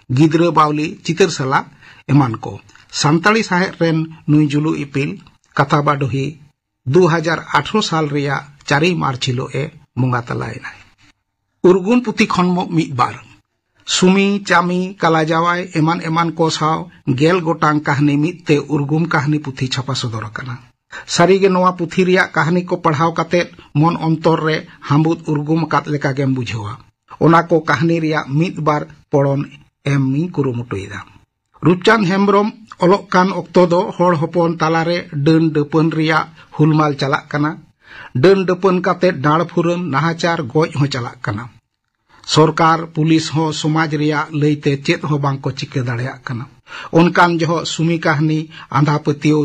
ᱜᱤᱫᱽᱨᱟᱹ ᱵᱟᱣᱞᱤ, ᱪᱤᱛᱟᱹᱨ ᱥᱟᱞᱟ ᱮᱢᱟᱱ ᱠᱚ᱾ ᱥᱟᱱᱛᱟᱲᱤ ᱥᱟᱶᱦᱮᱫ ᱨᱮᱱ ᱱᱩᱭ ᱡᱩᱞᱩ ᱤᱯᱤᱞ ᱠᱟᱛᱷᱟ ᱵᱟᱰᱚᱦᱤ ᱫᱩ ᱦᱟᱡᱟᱨ ᱟᱴᱷᱨᱚ ᱥᱟᱞ ᱨᱮᱭᱟᱜ ᱪᱟᱨᱮᱭ ᱢᱟᱨᱪ ᱦᱤᱞᱳᱜ ᱮ ᱵᱚᱸᱜᱟ ᱛᱟᱞᱟᱭᱮᱱᱟᱭ᱾ ᱩᱨᱜᱩᱢ ᱯᱩᱛᱷᱤ ᱠᱷᱚᱱ ᱢᱤᱫ ᱵᱟᱨ, ᱥᱩᱢᱤ, ᱪᱟᱢᱤ, ᱠᱟᱞᱟ ᱡᱟᱶᱟᱭ ᱮᱢᱟᱱ ᱮᱢᱟᱱ ᱠᱚ ᱥᱟᱶ ᱜᱮᱞ ᱜᱚᱴᱟᱝ ᱠᱟᱹᱦᱱᱤ ᱢᱤᱫ ᱛᱮ ᱩᱨᱜᱩᱢ ᱠᱟᱹᱦᱱᱤ ᱯᱩᱛᱷᱤ ᱪᱷᱟᱯᱟ ᱥᱚᱫᱚᱨ ᱟᱠᱟᱱᱟ᱾ ᱥᱟᱹᱨᱤᱜᱮ ᱱᱚᱣᱟ ᱯᱩᱛᱷᱤ ᱨᱮᱭᱟᱜ ᱠᱟᱹᱦᱱᱤ ᱠᱚ ᱯᱟᱲᱦᱟᱣ ᱠᱟᱛᱮ ᱢᱚᱱ ᱚᱱᱛᱚᱨ ᱨᱮ ᱦᱟᱹᱢᱵᱩᱫ ᱩᱨᱜᱩᱢ ᱟᱠᱟᱫ ᱞᱮᱠᱟᱜᱮᱢ ᱵᱩᱡᱷᱟᱹᱣᱟ᱾ ᱚᱱᱟ ᱠᱚ ᱠᱟᱹᱦᱱᱤ ᱨᱮᱭᱟᱜ ᱢᱤᱫ ᱵᱟᱨ ᱯᱚᱲᱚᱱ ᱮᱢ ᱤᱧ ᱠᱩᱨᱩᱢᱩᱴᱩᱭᱮᱫᱟ᱾ ᱨᱩᱯᱪᱟᱸᱫᱽ ᱦᱮᱢᱵᱽᱨᱚᱢ ᱚᱞᱚᱜ ᱠᱟᱱ ᱚᱠᱛᱚ ᱫᱚ ᱦᱚᱲ ᱦᱚᱯᱚᱱ ᱛᱟᱞᱟᱨᱮ ᱰᱟᱹᱱ ᱰᱟᱹᱯᱟᱹᱱ ᱨᱮᱭᱟᱜ ᱦᱩᱞᱢᱟᱞ ᱪᱟᱞᱟᱜ ᱠᱟᱱᱟ᱾ ᱰᱟᱹᱱ ᱰᱟᱹᱯᱟᱹᱱ ᱠᱟᱛᱮ ᱰᱟᱸᱲ ᱯᱷᱩᱨᱟᱹᱱ, ᱱᱟᱦᱟᱪᱟᱨ, ᱜᱚᱡ ᱦᱚᱸ ᱪᱟᱞᱟᱜ ᱠᱟᱱᱟ᱾ ᱥᱚᱨᱠᱟᱨ, ᱯᱩᱞᱤᱥ ᱦᱚᱸ ᱥᱚᱢᱟᱡᱽ ᱨᱮᱭᱟᱜ ᱞᱟᱹᱭᱛᱮ ᱪᱮᱫ ᱦᱚᱸ ᱵᱟᱝ ᱠᱚ ᱪᱤᱠᱟᱹ ᱫᱟᱲᱮᱭᱟᱜ ᱠᱟᱱᱟ᱾ ᱚᱱᱠᱟᱱ ᱡᱚᱦᱚᱜ ᱥᱩᱢᱤ ᱠᱟᱹᱦᱱᱤ ᱟᱸᱫᱷᱟ ᱯᱟᱹᱛᱭᱟᱹᱣ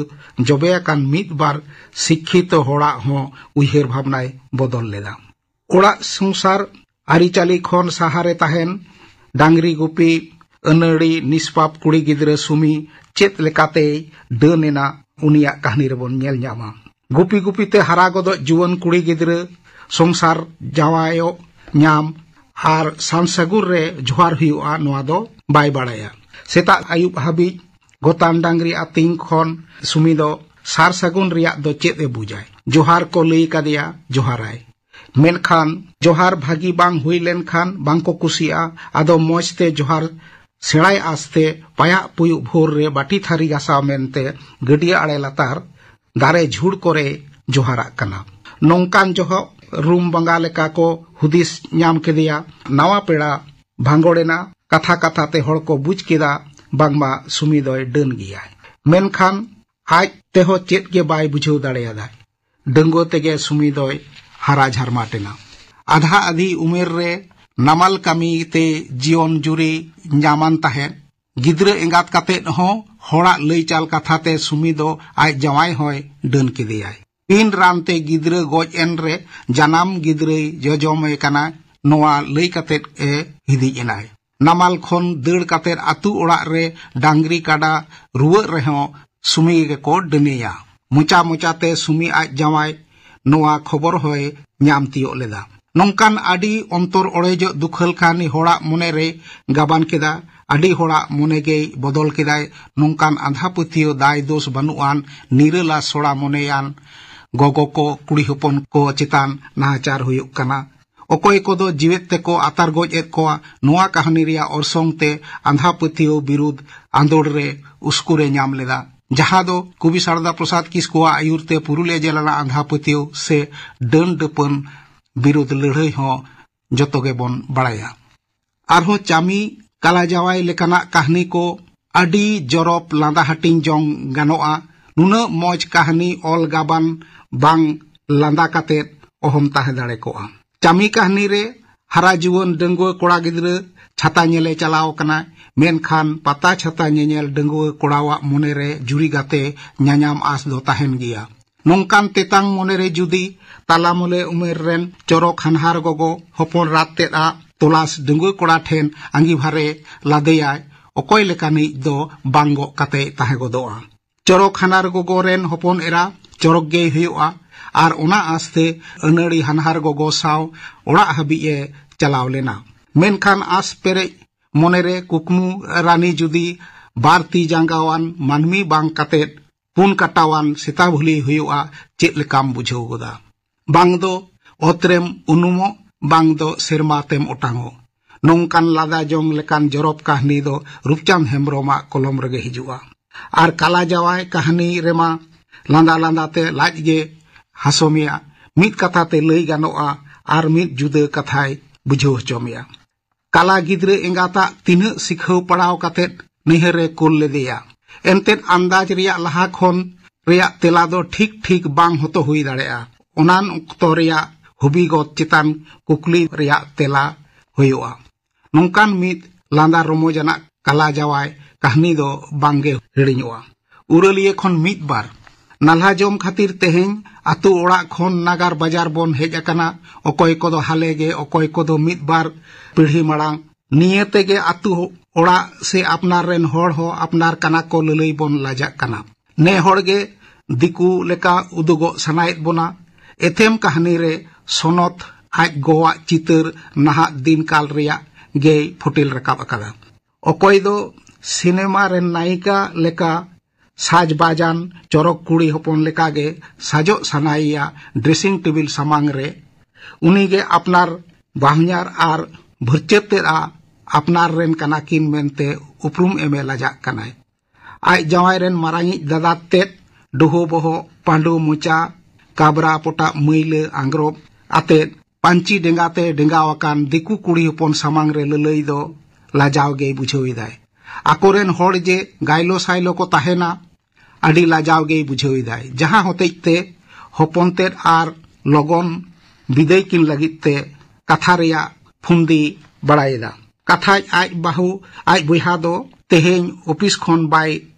ᱡᱚᱵᱮ ᱟᱠᱟᱱ ᱢᱤᱫ ᱵᱟᱨ ᱥᱤᱠᱠᱷᱤᱛᱚ ᱦᱚᱲᱟᱜ ᱦᱚᱸ ᱩᱭᱦᱟᱹᱨ ᱵᱷᱟᱵᱽᱱᱟᱭ ᱵᱚᱫᱚᱞ ᱞᱮᱫᱟ᱾ ᱚᱲᱟᱜ ᱥᱚᱝᱥᱟᱨ, ᱟᱹᱨᱤᱪᱟᱹᱞᱤ ᱠᱷᱚᱱ ᱥᱟᱦᱟᱨᱮ ᱛᱟᱦᱮᱱ, ᱰᱟᱝᱨᱤ ᱜᱩᱯᱤ, ᱟᱹᱱᱟᱹᱲᱤ, ᱱᱤᱥᱯᱟᱯ ᱠᱩᱲᱤ ᱜᱤᱫᱽᱨᱟᱹ ᱥᱩᱢᱤ ᱪᱮᱫ ᱞᱮᱠᱟᱛᱮᱭ ᱰᱟᱹᱱ ᱮᱱᱟ, ᱩᱱᱤᱭᱟᱜ ᱠᱟᱹᱦᱱᱤ ᱨᱮᱵᱚᱱ ᱧᱮᱞ ᱧᱟᱢᱟ᱾ ᱜᱩᱯᱤ ᱜᱩᱯᱤ ᱛᱮ ᱦᱟᱨᱟ ᱜᱚᱫᱚᱜ ᱡᱩᱣᱟᱹᱱ ᱠᱩᱲᱤ ᱜᱤᱫᱽᱨᱟᱹ ᱥᱚᱝᱥᱟᱨ ᱡᱟᱶᱟᱭᱚᱜ ᱧᱟᱢ ᱟᱨ ᱥᱟᱱ ᱥᱟᱹᱜᱩᱱ ᱨᱮ ᱡᱚᱦᱟᱨ ᱦᱩᱭᱩᱜᱼᱟ, ᱱᱚᱣᱟ ᱫᱚ ᱵᱟᱭ ᱵᱟᱲᱟᱭᱟ᱾ ᱥᱮᱛᱟᱜ ᱟᱹᱭᱩᱵ ᱦᱟᱹᱵᱤᱡ ᱜᱚᱛᱟᱱ ᱰᱟᱝᱨᱤ ᱟᱹᱛᱤᱧ ᱠᱷᱚᱱ ᱥᱩᱢᱤ ᱫᱚ ᱥᱟᱨ ᱥᱟᱹᱜᱩᱱ ᱨᱮᱭᱟᱜ ᱫᱚ ᱪᱮᱫ ᱮ ᱵᱩᱡᱟᱭ? ᱡᱚᱦᱟᱨ ᱠᱚ ᱞᱟᱹᱭ ᱠᱟᱫᱮᱭᱟ, ᱡᱚᱦᱟᱨᱟᱭ᱾ ᱢᱮᱱᱠᱷᱟᱱ ᱡᱚᱦᱟᱨ ᱵᱷᱟᱹᱜᱤ ᱵᱟᱝ ᱦᱩᱭ ᱞᱮᱱᱠᱷᱟᱱ ᱵᱟᱝ ᱠᱚ ᱠᱩᱥᱤᱜᱼᱟ᱾ ᱟᱫᱚ ᱢᱚᱸᱡᱽ ᱛᱮ ᱡᱚᱦᱟᱨ ᱥᱮᱬᱟᱭ ᱟᱥᱛᱮ ᱯᱟᱭᱟᱜ ᱯᱩᱭᱩᱜ ᱵᱷᱳᱨ ᱨᱮ ᱵᱟᱹᱴᱤ ᱛᱷᱟᱹᱨᱤ ᱜᱟᱥᱟᱣ ᱢᱮᱱᱛᱮ ᱜᱟᱹᱰᱭᱟᱹ ᱟᱲᱮ ᱞᱟᱛᱟᱨ ᱫᱟᱨᱮ ᱡᱷᱩᱲ ᱠᱚᱨᱮ ᱡᱚᱦᱟᱨᱟᱜ ᱠᱟᱱᱟ᱾ ᱱᱚᱝᱠᱟᱱ ᱡᱚᱦᱚᱜ ᱨᱩᱢ ᱵᱚᱸᱜᱟ ᱞᱮᱠᱟ ᱠᱚ ᱦᱩᱫᱤᱥ ᱧᱟᱢ ᱠᱮᱫᱮᱭᱟ᱾ ᱱᱟᱣᱟ ᱯᱮᱲᱟ ᱵᱷᱟᱸᱜᱚᱲ ᱮᱱᱟ᱾ ᱠᱟᱛᱷᱟ ᱠᱟᱛᱷᱟ ᱛᱮ ᱦᱚᱲ ᱠᱚ ᱵᱩᱡᱽ ᱠᱮᱫᱟ ᱵᱟᱝᱢᱟ ᱥᱩᱢᱤ ᱫᱚᱭ ᱰᱟᱹᱱ ᱜᱮᱭᱟᱭ᱾ ᱢᱮᱱᱠᱷᱟᱱ ᱟᱡ ᱛᱮᱦᱚᱸ ᱪᱮᱫ ᱜᱮ ᱵᱟᱭ ᱵᱩᱡᱷᱟᱹᱣ ᱫᱟᱲᱮᱭᱟᱫᱟ᱾ ᱰᱟᱺᱜᱩᱣᱟᱹ ᱛᱮᱜᱮ ᱥᱩᱢᱤ ᱫᱚᱭ ᱦᱟᱨᱟ ᱡᱷᱟᱨᱢᱟᱴ ᱮᱱᱟ᱾ ᱟᱫᱷᱟ ᱟᱫᱷᱤ ᱩᱢᱮᱨ ᱨᱮ ᱱᱟᱢᱟᱞ ᱠᱟᱹᱢᱤ ᱛᱮ ᱡᱤᱭᱚᱱ ᱡᱩᱨᱤ ᱧᱟᱢᱟᱱ ᱛᱟᱦᱮᱸᱫ᱾ ᱜᱤᱫᱽᱨᱟᱹ ᱮᱸᱜᱟᱛ ᱠᱟᱛᱮᱫ ᱦᱚᱸ ᱦᱚᱲᱟᱜ ᱞᱟᱹᱭ ᱪᱟᱞ ᱠᱟᱛᱷᱟ ᱛᱮ ᱥᱩᱢᱤ ᱫᱚ ᱟᱡ ᱡᱟᱶᱟᱭ ᱦᱚᱸᱭ ᱰᱟᱹᱱ ᱠᱮᱫᱮᱭᱟᱭ᱾ ᱯᱤᱱ ᱨᱟᱱ ᱛᱮ ᱜᱤᱫᱽᱨᱟᱹ ᱜᱚᱡ ᱮᱱ ᱨᱮ ᱡᱟᱱᱟᱢ ᱜᱤᱫᱽᱨᱟᱹᱭ ᱡᱚᱡᱚᱢᱮ ᱠᱟᱱᱟ, ᱱᱚᱣᱟ ᱞᱟᱹᱭ ᱠᱟᱛᱮᱫ ᱮ ᱦᱤᱫᱤᱡ ᱮᱱᱟᱭ᱾ ᱱᱟᱢᱟᱞ ᱠᱷᱚᱱ ᱫᱟᱹᱲ ᱠᱟᱛᱮᱫ ᱟᱹᱛᱩ ᱚᱲᱟᱜ ᱨᱮ ᱰᱟᱝᱨᱤ ᱠᱟᱰᱟ ᱨᱩᱣᱟᱹᱜ ᱨᱮᱦᱚᱸ ᱥᱩᱢᱤ ᱜᱮᱠᱚ ᱰᱟᱹᱱᱮᱭᱟ᱾ ᱢᱚᱪᱟ ᱢᱚᱪᱟᱛᱮ ᱥᱩᱢᱤ ᱟᱡ ᱡᱟᱶᱟᱭ ᱱᱚᱣᱟ ᱠᱷᱚᱵᱚᱨ ᱦᱚᱸᱭ ᱧᱟᱢ ᱛᱤᱭᱳᱜ ᱞᱮᱫᱟ᱾ ᱱᱚᱝᱠᱟᱱ ᱟᱹᱰᱤ ᱚᱱᱛᱚᱨ ᱚᱲᱮᱡᱚᱜ ᱫᱩᱠᱷᱟᱹᱞ ᱠᱟᱹᱦᱱᱤ ᱦᱚᱲᱟᱜ ᱢᱚᱱᱮ ᱨᱮᱭ ᱜᱟᱵᱟᱱ ᱠᱮᱫᱟ᱾ ᱟᱹᱰᱤ ᱦᱚᱲᱟᱜ ᱢᱚᱱᱮ ᱜᱮᱭ ᱵᱚᱫᱚᱞ ᱠᱮᱫᱟᱭ᱾ ᱱᱚᱝᱠᱟᱱ ᱟᱸᱫᱷᱟ ᱯᱟᱹᱛᱭᱟᱹᱣ ᱫᱟᱭ ᱫᱳᱥ ᱵᱟᱹᱱᱩᱜ ᱟᱱ ᱱᱤᱨᱟᱹᱞᱟ ᱥᱚᱲᱟ ᱢᱚᱱᱮᱭᱟᱱ ᱜᱚᱜᱚ ᱠᱚ ᱠᱩᱲᱤ ᱦᱚᱯᱚᱱ ᱠᱚ ᱪᱮᱛᱟᱱ ᱱᱟᱦᱟᱪᱟᱨ ᱦᱩᱭᱩᱜ ᱠᱟᱱᱟ᱾ ᱚᱠᱚᱭ ᱠᱚᱫᱚ ᱡᱤᱣᱮᱫ ᱛᱮᱠᱚ ᱟᱛᱟᱨ ᱜᱚᱡ ᱮᱫ ᱠᱚᱣᱟ᱾ ᱱᱚᱣᱟ ᱠᱟᱹᱦᱱᱤ ᱨᱮᱭᱟᱜ ᱚᱨᱥᱚᱝ ᱛᱮ ᱟᱸᱫᱷᱟ ᱯᱟᱹᱛᱭᱟᱹᱣ ᱵᱤᱨᱩᱫᱽ ᱟᱸᱫᱳᱲ ᱨᱮ ᱩᱥᱠᱩᱨᱮ ᱧᱟᱢ ᱞᱮᱫᱟ, ᱡᱟᱦᱟᱸ ᱫᱚ ᱠᱚᱵᱤ ᱥᱟᱨᱫᱟ ᱯᱨᱚᱥᱟᱫᱽ ᱠᱤᱥᱠᱩᱣᱟᱜ ᱟᱹᱭᱩᱨ ᱛᱮ ᱯᱩᱨᱩᱞᱤᱭᱟᱹ ᱡᱮᱞᱟ ᱨᱮᱱᱟᱜ ᱟᱸᱫᱷᱟ ᱯᱟᱹᱛᱭᱟᱹᱣ ᱥᱮ ᱰᱟᱹᱱ ᱰᱟᱹᱯᱟᱹᱱ ᱵᱤᱨᱩᱫᱽ ᱞᱟᱹᱲᱦᱟᱹᱭ ᱦᱚᱸ ᱡᱚᱛᱚ ᱜᱮᱵᱚᱱ ᱵᱟᱲᱟᱭᱟ᱾ ᱟᱨᱦᱚᱸ ᱪᱟᱢᱤ ᱠᱟᱞᱟ ᱡᱟᱶᱟᱭ ᱞᱮᱠᱟᱱᱟᱜ ᱠᱟᱹᱦᱱᱤ ᱠᱚ ᱟᱹᱰᱤ ᱡᱚᱨᱚᱯ ᱞᱟᱸᱫᱟ ᱦᱟᱹᱴᱤᱧ ᱡᱚᱝ ᱜᱟᱱᱚᱜᱼᱟ᱾ ᱱᱩᱱᱟᱹᱜ ᱢᱚᱡᱽ ᱠᱟᱹᱦᱱᱤ ᱚᱞ ᱜᱟᱵᱟᱱ ᱵᱟᱝ ᱞᱟᱸᱫᱟ ᱠᱟᱛᱮᱫ ᱚᱦᱚᱢ ᱛᱟᱦᱮᱸ ᱫᱟᱲᱮ ᱠᱚᱜᱼᱟ᱾ ᱪᱟᱢᱤ ᱠᱟᱹᱦᱱᱤ ᱨᱮ ᱦᱟᱨᱟ ᱡᱩᱣᱟᱹᱱ ᱰᱟᱺᱜᱩᱣᱟᱹ ᱠᱚᱲᱟ ᱜᱤᱫᱽᱨᱟᱹ ᱪᱷᱟᱛᱟ ᱧᱮᱞᱮ ᱪᱟᱞᱟᱣ ᱟᱠᱟᱱᱟ, ᱢᱮᱱᱠᱷᱟᱱ ᱯᱟᱛᱟ ᱪᱷᱟᱛᱟ ᱧᱮᱧᱮᱞ ᱰᱟᱺᱜᱩᱣᱟᱹ ᱠᱚᱲᱟᱣᱟᱜ ᱢᱚᱱᱮᱨᱮ ᱡᱩᱨᱤ ᱜᱟᱛᱮ ᱧᱟᱧᱟᱢ ᱟᱸᱥ ᱫᱚ ᱛᱟᱦᱮᱱ ᱜᱮᱭᱟ᱾ ᱱᱚᱝᱠᱟᱱ ᱛᱮᱛᱟᱝ ᱢᱚᱱᱮᱨᱮ ᱡᱩᱫᱤ ᱛᱟᱞᱟᱢᱟᱞᱮ ᱩᱢᱮᱨ ᱨᱮᱱ ᱪᱚᱨᱚᱠ ᱦᱟᱱᱦᱟᱨ ᱜᱚᱜᱚ ᱦᱚᱯᱚᱱ ᱨᱟᱛ ᱛᱮᱫ ᱟᱜ ᱛᱚᱞᱟᱥ ᱰᱟᱺᱜᱩᱣᱟᱹ ᱠᱚᱲᱟ ᱴᱷᱮᱱ ᱟᱸᱜᱤᱵᱷᱟᱨᱮ ᱞᱟᱫᱮᱭᱟᱭ, ᱚᱠᱚᱭ ᱞᱮᱠᱟᱱᱤᱡ ᱫᱚ ᱵᱟᱝ ᱜᱚᱜ ᱠᱟᱛᱮᱭ ᱛᱟᱦᱮᱸ ᱜᱚᱫᱚᱜᱼᱟ᱾ ᱪᱚᱨᱚᱠ ᱦᱟᱱᱦᱟᱨ ᱜᱚᱜᱚ ᱨᱮᱱ ᱦᱚᱯᱚᱱ ᱮᱨᱟ ᱪᱚᱨᱚᱠ ᱜᱮᱭ ᱦᱩᱭᱩᱜᱼᱟ᱾ ᱟᱨ ᱚᱱᱟ ᱟᱸᱥᱛᱮ ᱟᱹᱱᱟᱹᱲᱤ ᱦᱟᱱᱦᱟᱨ ᱜᱚᱜᱚ ᱥᱟᱶ ᱚᱲᱟᱜ ᱦᱟᱹᱵᱤᱡ ᱮ ᱪᱟᱞᱟᱣ ᱞᱮᱱᱟ᱾ ᱢᱮᱱᱠᱷᱟᱱ ᱟᱸᱥ ᱯᱮᱨᱮᱡ ᱢᱚᱱᱮᱨᱮ ᱠᱩᱠᱢᱩ ᱨᱟᱱᱤ ᱡᱩᱫᱤ ᱵᱟᱨ ᱛᱤ ᱡᱟᱸᱜᱟᱣᱟᱱ ᱢᱟᱹᱱᱢᱤ ᱵᱟᱝ ᱠᱟᱛᱮᱫ ᱯᱩᱱ ᱠᱟᱴᱟᱣᱟᱱ ᱥᱮᱛᱟ ᱵᱷᱩᱞᱤ ᱦᱩᱭᱩᱜᱼᱟ, ᱪᱮᱫ ᱞᱮᱠᱟᱢ ᱵᱩᱡᱷᱟᱹᱣ ᱜᱚᱫᱟ? ᱵᱟᱝ ᱫᱚ ᱚᱛ ᱨᱮᱢ ᱩᱱᱩᱢᱚᱜ, ᱵᱟᱝ ᱫᱚ ᱥᱮᱨᱢᱟ ᱛᱮᱢ ᱚᱴᱟᱝᱚᱜ᱾ ᱱᱚᱝᱠᱟᱱ ᱞᱟᱸᱫᱟ ᱡᱚᱝ ᱞᱮᱠᱟᱱ ᱡᱚᱨᱚᱯ ᱠᱟᱹᱦᱱᱤ ᱫᱚ ᱨᱩᱯᱪᱟᱸᱫᱽ ᱦᱮᱢᱵᱽᱨᱚᱢᱟᱜ ᱠᱚᱞᱚᱢ ᱨᱮᱜᱮ ᱦᱤᱡᱩᱜᱼᱟ᱾ ᱟᱨ ᱠᱟᱞᱟ ᱡᱟᱶᱟᱭ ᱠᱟᱹᱦᱱᱤ ᱨᱮᱢᱟ ᱞᱟᱸᱫᱟ ᱞᱟᱸᱫᱟ ᱛᱮ ᱞᱟᱡ ᱜᱮ ᱦᱟᱹᱥᱩ ᱢᱮᱭᱟ᱾ ᱢᱤᱫ ᱠᱟᱛᱷᱟ ᱛᱮ ᱞᱟᱹᱭ ᱜᱟᱱᱚᱜᱼᱟ, ᱟᱨ ᱢᱤᱫ ᱡᱩᱫᱟᱹ ᱠᱟᱛᱷᱟᱭ ᱵᱩᱡᱷᱟᱹᱣ ᱦᱚᱪᱚ ᱢᱮᱭᱟ᱾ ᱠᱟᱞᱟ ᱜᱤᱫᱽᱨᱟᱹ ᱮᱸᱜᱟᱛᱟᱜ ᱛᱤᱱᱟᱹᱜ ᱥᱤᱠᱷᱟᱹᱣ ᱯᱟᱲᱟᱣ ᱠᱟᱛᱮᱫ ᱱᱟᱹᱭᱦᱟᱹᱨ ᱮ ᱠᱩᱞ ᱞᱮᱫᱮᱭᱟ, ᱮᱱᱛᱮᱫ ᱟᱱᱫᱟᱡᱽ ᱨᱮᱭᱟᱜ ᱞᱟᱦᱟ ᱠᱷᱚᱱ ᱨᱮᱭᱟᱜ ᱛᱮᱞᱟ ᱫᱚ ᱴᱷᱤᱠ ᱴᱷᱤᱠ ᱵᱟᱝ ᱦᱚᱛᱚ ᱦᱩᱭ ᱫᱟᱲᱮᱭᱟᱜᱼᱟ᱾ ᱚᱱᱟᱱ ᱚᱠᱛᱚ ᱨᱮᱭᱟᱜ ᱦᱚᱵᱤᱜᱚᱛ ᱪᱮᱛᱟᱱ ᱠᱩᱠᱞᱤ ᱨᱮᱭᱟᱜ ᱛᱮᱞᱟ ᱦᱩᱭᱩᱜᱼᱟ᱾ ᱱᱚᱝᱠᱟᱱ ᱢᱤᱫ ᱞᱟᱸᱫᱟ ᱨᱚᱢᱚᱡᱽ ᱟᱱᱟᱜ ᱠᱟᱞᱟ ᱡᱟᱶᱟᱭ ᱠᱟᱹᱦᱱᱤ ᱫᱚ ᱵᱟᱝᱜᱮ ᱦᱤᱲᱤᱧᱚᱜᱼᱟ᱾ ᱩᱨᱟᱹᱞᱤᱭᱟᱹ ᱠᱷᱚᱱ ᱢᱤᱫ ᱵᱟᱨ᱾ ᱱᱟᱞᱦᱟ ᱡᱚᱢ ᱠᱷᱟᱹᱛᱤᱨ ᱛᱮᱦᱮᱧ ᱟᱹᱛᱩ ᱚᱲᱟᱜ ᱠᱷᱚᱱ ᱱᱟᱜᱟᱨ ᱵᱟᱡᱟᱨ ᱵᱚᱱ ᱦᱮᱡ ᱟᱠᱟᱱᱟ, ᱚᱠᱚᱭ ᱠᱚᱫᱚ ᱦᱟᱞᱮ ᱜᱮ, ᱚᱠᱚᱭ ᱠᱚᱫᱚ ᱢᱤᱫ ᱵᱟᱨ ᱯᱤᱲᱦᱤ ᱢᱟᱲᱟᱝ᱾ ᱱᱤᱭᱟᱹ ᱛᱮᱜᱮ ᱟᱹᱛᱩ ᱚᱲᱟᱜ ᱥᱮ ᱟᱯᱱᱟᱨ ᱨᱮᱱ ᱦᱚᱲ ᱦᱚᱸ ᱟᱯᱱᱟᱨ ᱠᱟᱱᱟ ᱠᱚ ᱞᱟᱹᱞᱟᱹᱭ ᱵᱚᱱ ᱞᱟᱡᱟᱜ ᱠᱟᱱᱟ᱾ ᱱᱮ ᱦᱚᱲ ᱜᱮ ᱫᱤᱠᱩ ᱞᱮᱠᱟ ᱩᱫᱩᱜᱚᱜ ᱥᱟᱱᱟᱭᱮᱫ ᱵᱚᱱᱟ᱾ ᱮᱛᱮᱢ ᱠᱟᱹᱦᱱᱤ ᱨᱮ ᱥᱚᱱᱚᱛ ᱟᱡ ᱜᱚᱣᱟᱜ ᱪᱤᱛᱟᱹᱨ ᱱᱟᱦᱟᱜ ᱫᱤᱱ ᱠᱟᱞ ᱨᱮᱭᱟᱜ ᱜᱮᱭ ᱯᱷᱩᱴᱮᱞ ᱨᱟᱠᱟᱵ ᱟᱠᱟᱫᱟ᱾ ᱚᱠᱚᱭ ᱫᱚ ᱥᱤᱱᱮᱢᱟ ᱨᱮᱱ ᱱᱟᱭᱤᱠᱟ ᱞᱮᱠᱟ ᱥᱟᱡᱽᱵᱟᱡᱟᱱ ᱪᱚᱨᱚᱠ ᱠᱩᱲᱤ ᱦᱚᱯᱚᱱ ᱞᱮᱠᱟᱜᱮ ᱥᱟᱡᱚᱜ ᱥᱟᱱᱟᱭᱮᱭᱟ ᱰᱨᱮᱥᱤᱝ ᱴᱮᱵᱤᱞ ᱥᱟᱢᱟᱝ ᱨᱮ᱾ ᱩᱱᱤᱜᱮ ᱟᱯᱱᱟᱨ ᱵᱟᱦᱧᱟᱨ ᱟᱨ ᱵᱷᱟᱹᱨᱪᱟᱹᱛ ᱛᱮᱫ ᱟᱜ ᱟᱯᱱᱟᱨ ᱨᱮᱱ ᱠᱟᱱᱟ ᱠᱤᱱ ᱢᱮᱱᱛᱮ ᱩᱯᱨᱩᱢ ᱮᱢᱮ ᱞᱟᱡᱟᱜ ᱠᱟᱱᱟᱭ᱾ ᱟᱡ ᱡᱟᱶᱟᱭ ᱨᱮᱱ ᱢᱟᱨᱟᱝᱤᱡ ᱫᱟᱫᱟ ᱛᱮᱫ ᱰᱩᱦᱩ ᱵᱚᱦᱚᱜ, ᱯᱟᱺᱰᱩ ᱢᱚᱪᱟ, ᱠᱟᱵᱽᱨᱟ ᱯᱚᱴᱟᱜ ᱢᱟᱹᱭᱞᱟᱹ ᱟᱝᱜᱽᱨᱚᱵ ᱟᱛᱮᱫ ᱯᱟᱹᱧᱪᱤ ᱰᱮᱸᱜᱟ ᱛᱮ ᱰᱮᱸᱜᱟᱣ ᱟᱠᱟᱱ ᱫᱤᱠᱩ ᱠᱩᱲᱤ ᱦᱚᱯᱚᱱ ᱥᱟᱢᱟᱝ ᱨᱮ ᱞᱟᱹᱞᱟᱹᱭ ᱫᱚ ᱞᱟᱡᱟᱣ ᱜᱮᱭ ᱵᱩᱡᱷᱟᱹᱣ ᱮᱫᱟᱭ᱾ ᱟᱠᱚᱨᱮᱱ ᱦᱚᱲ ᱡᱮ ᱜᱟᱭᱞᱳ ᱥᱟᱭᱞᱳ ᱠᱚ ᱛᱟᱦᱮᱱᱟ, ᱟᱹᱰᱤ ᱞᱟᱡᱟᱣ ᱜᱮᱭ ᱵᱩᱡᱷᱟᱹᱣ ᱮᱫᱟᱭ, ᱡᱟᱦᱟᱸ ᱦᱚᱛᱮᱡ ᱛᱮ ᱦᱚᱯᱚᱱ ᱛᱮᱫ ᱟᱨ ᱞᱚᱜᱚᱱ ᱵᱤᱫᱟᱹᱭ ᱠᱤᱱ ᱞᱟᱹᱜᱤᱫ ᱛᱮ ᱠᱟᱛᱷᱟ ᱨᱮᱭᱟᱜ ᱯᱷᱩᱱᱫᱤ ᱵᱟᱲᱟᱭᱮᱫᱟ᱾ ᱠᱟᱛᱷᱟᱡ ᱟᱡ ᱵᱟᱹᱦᱩ, ᱟᱡ ᱵᱚᱭᱦᱟ ᱫᱚ ᱛᱮᱦᱮᱧ ᱚᱯᱷᱤᱥ ᱠᱷᱚᱱ ᱵᱟᱭ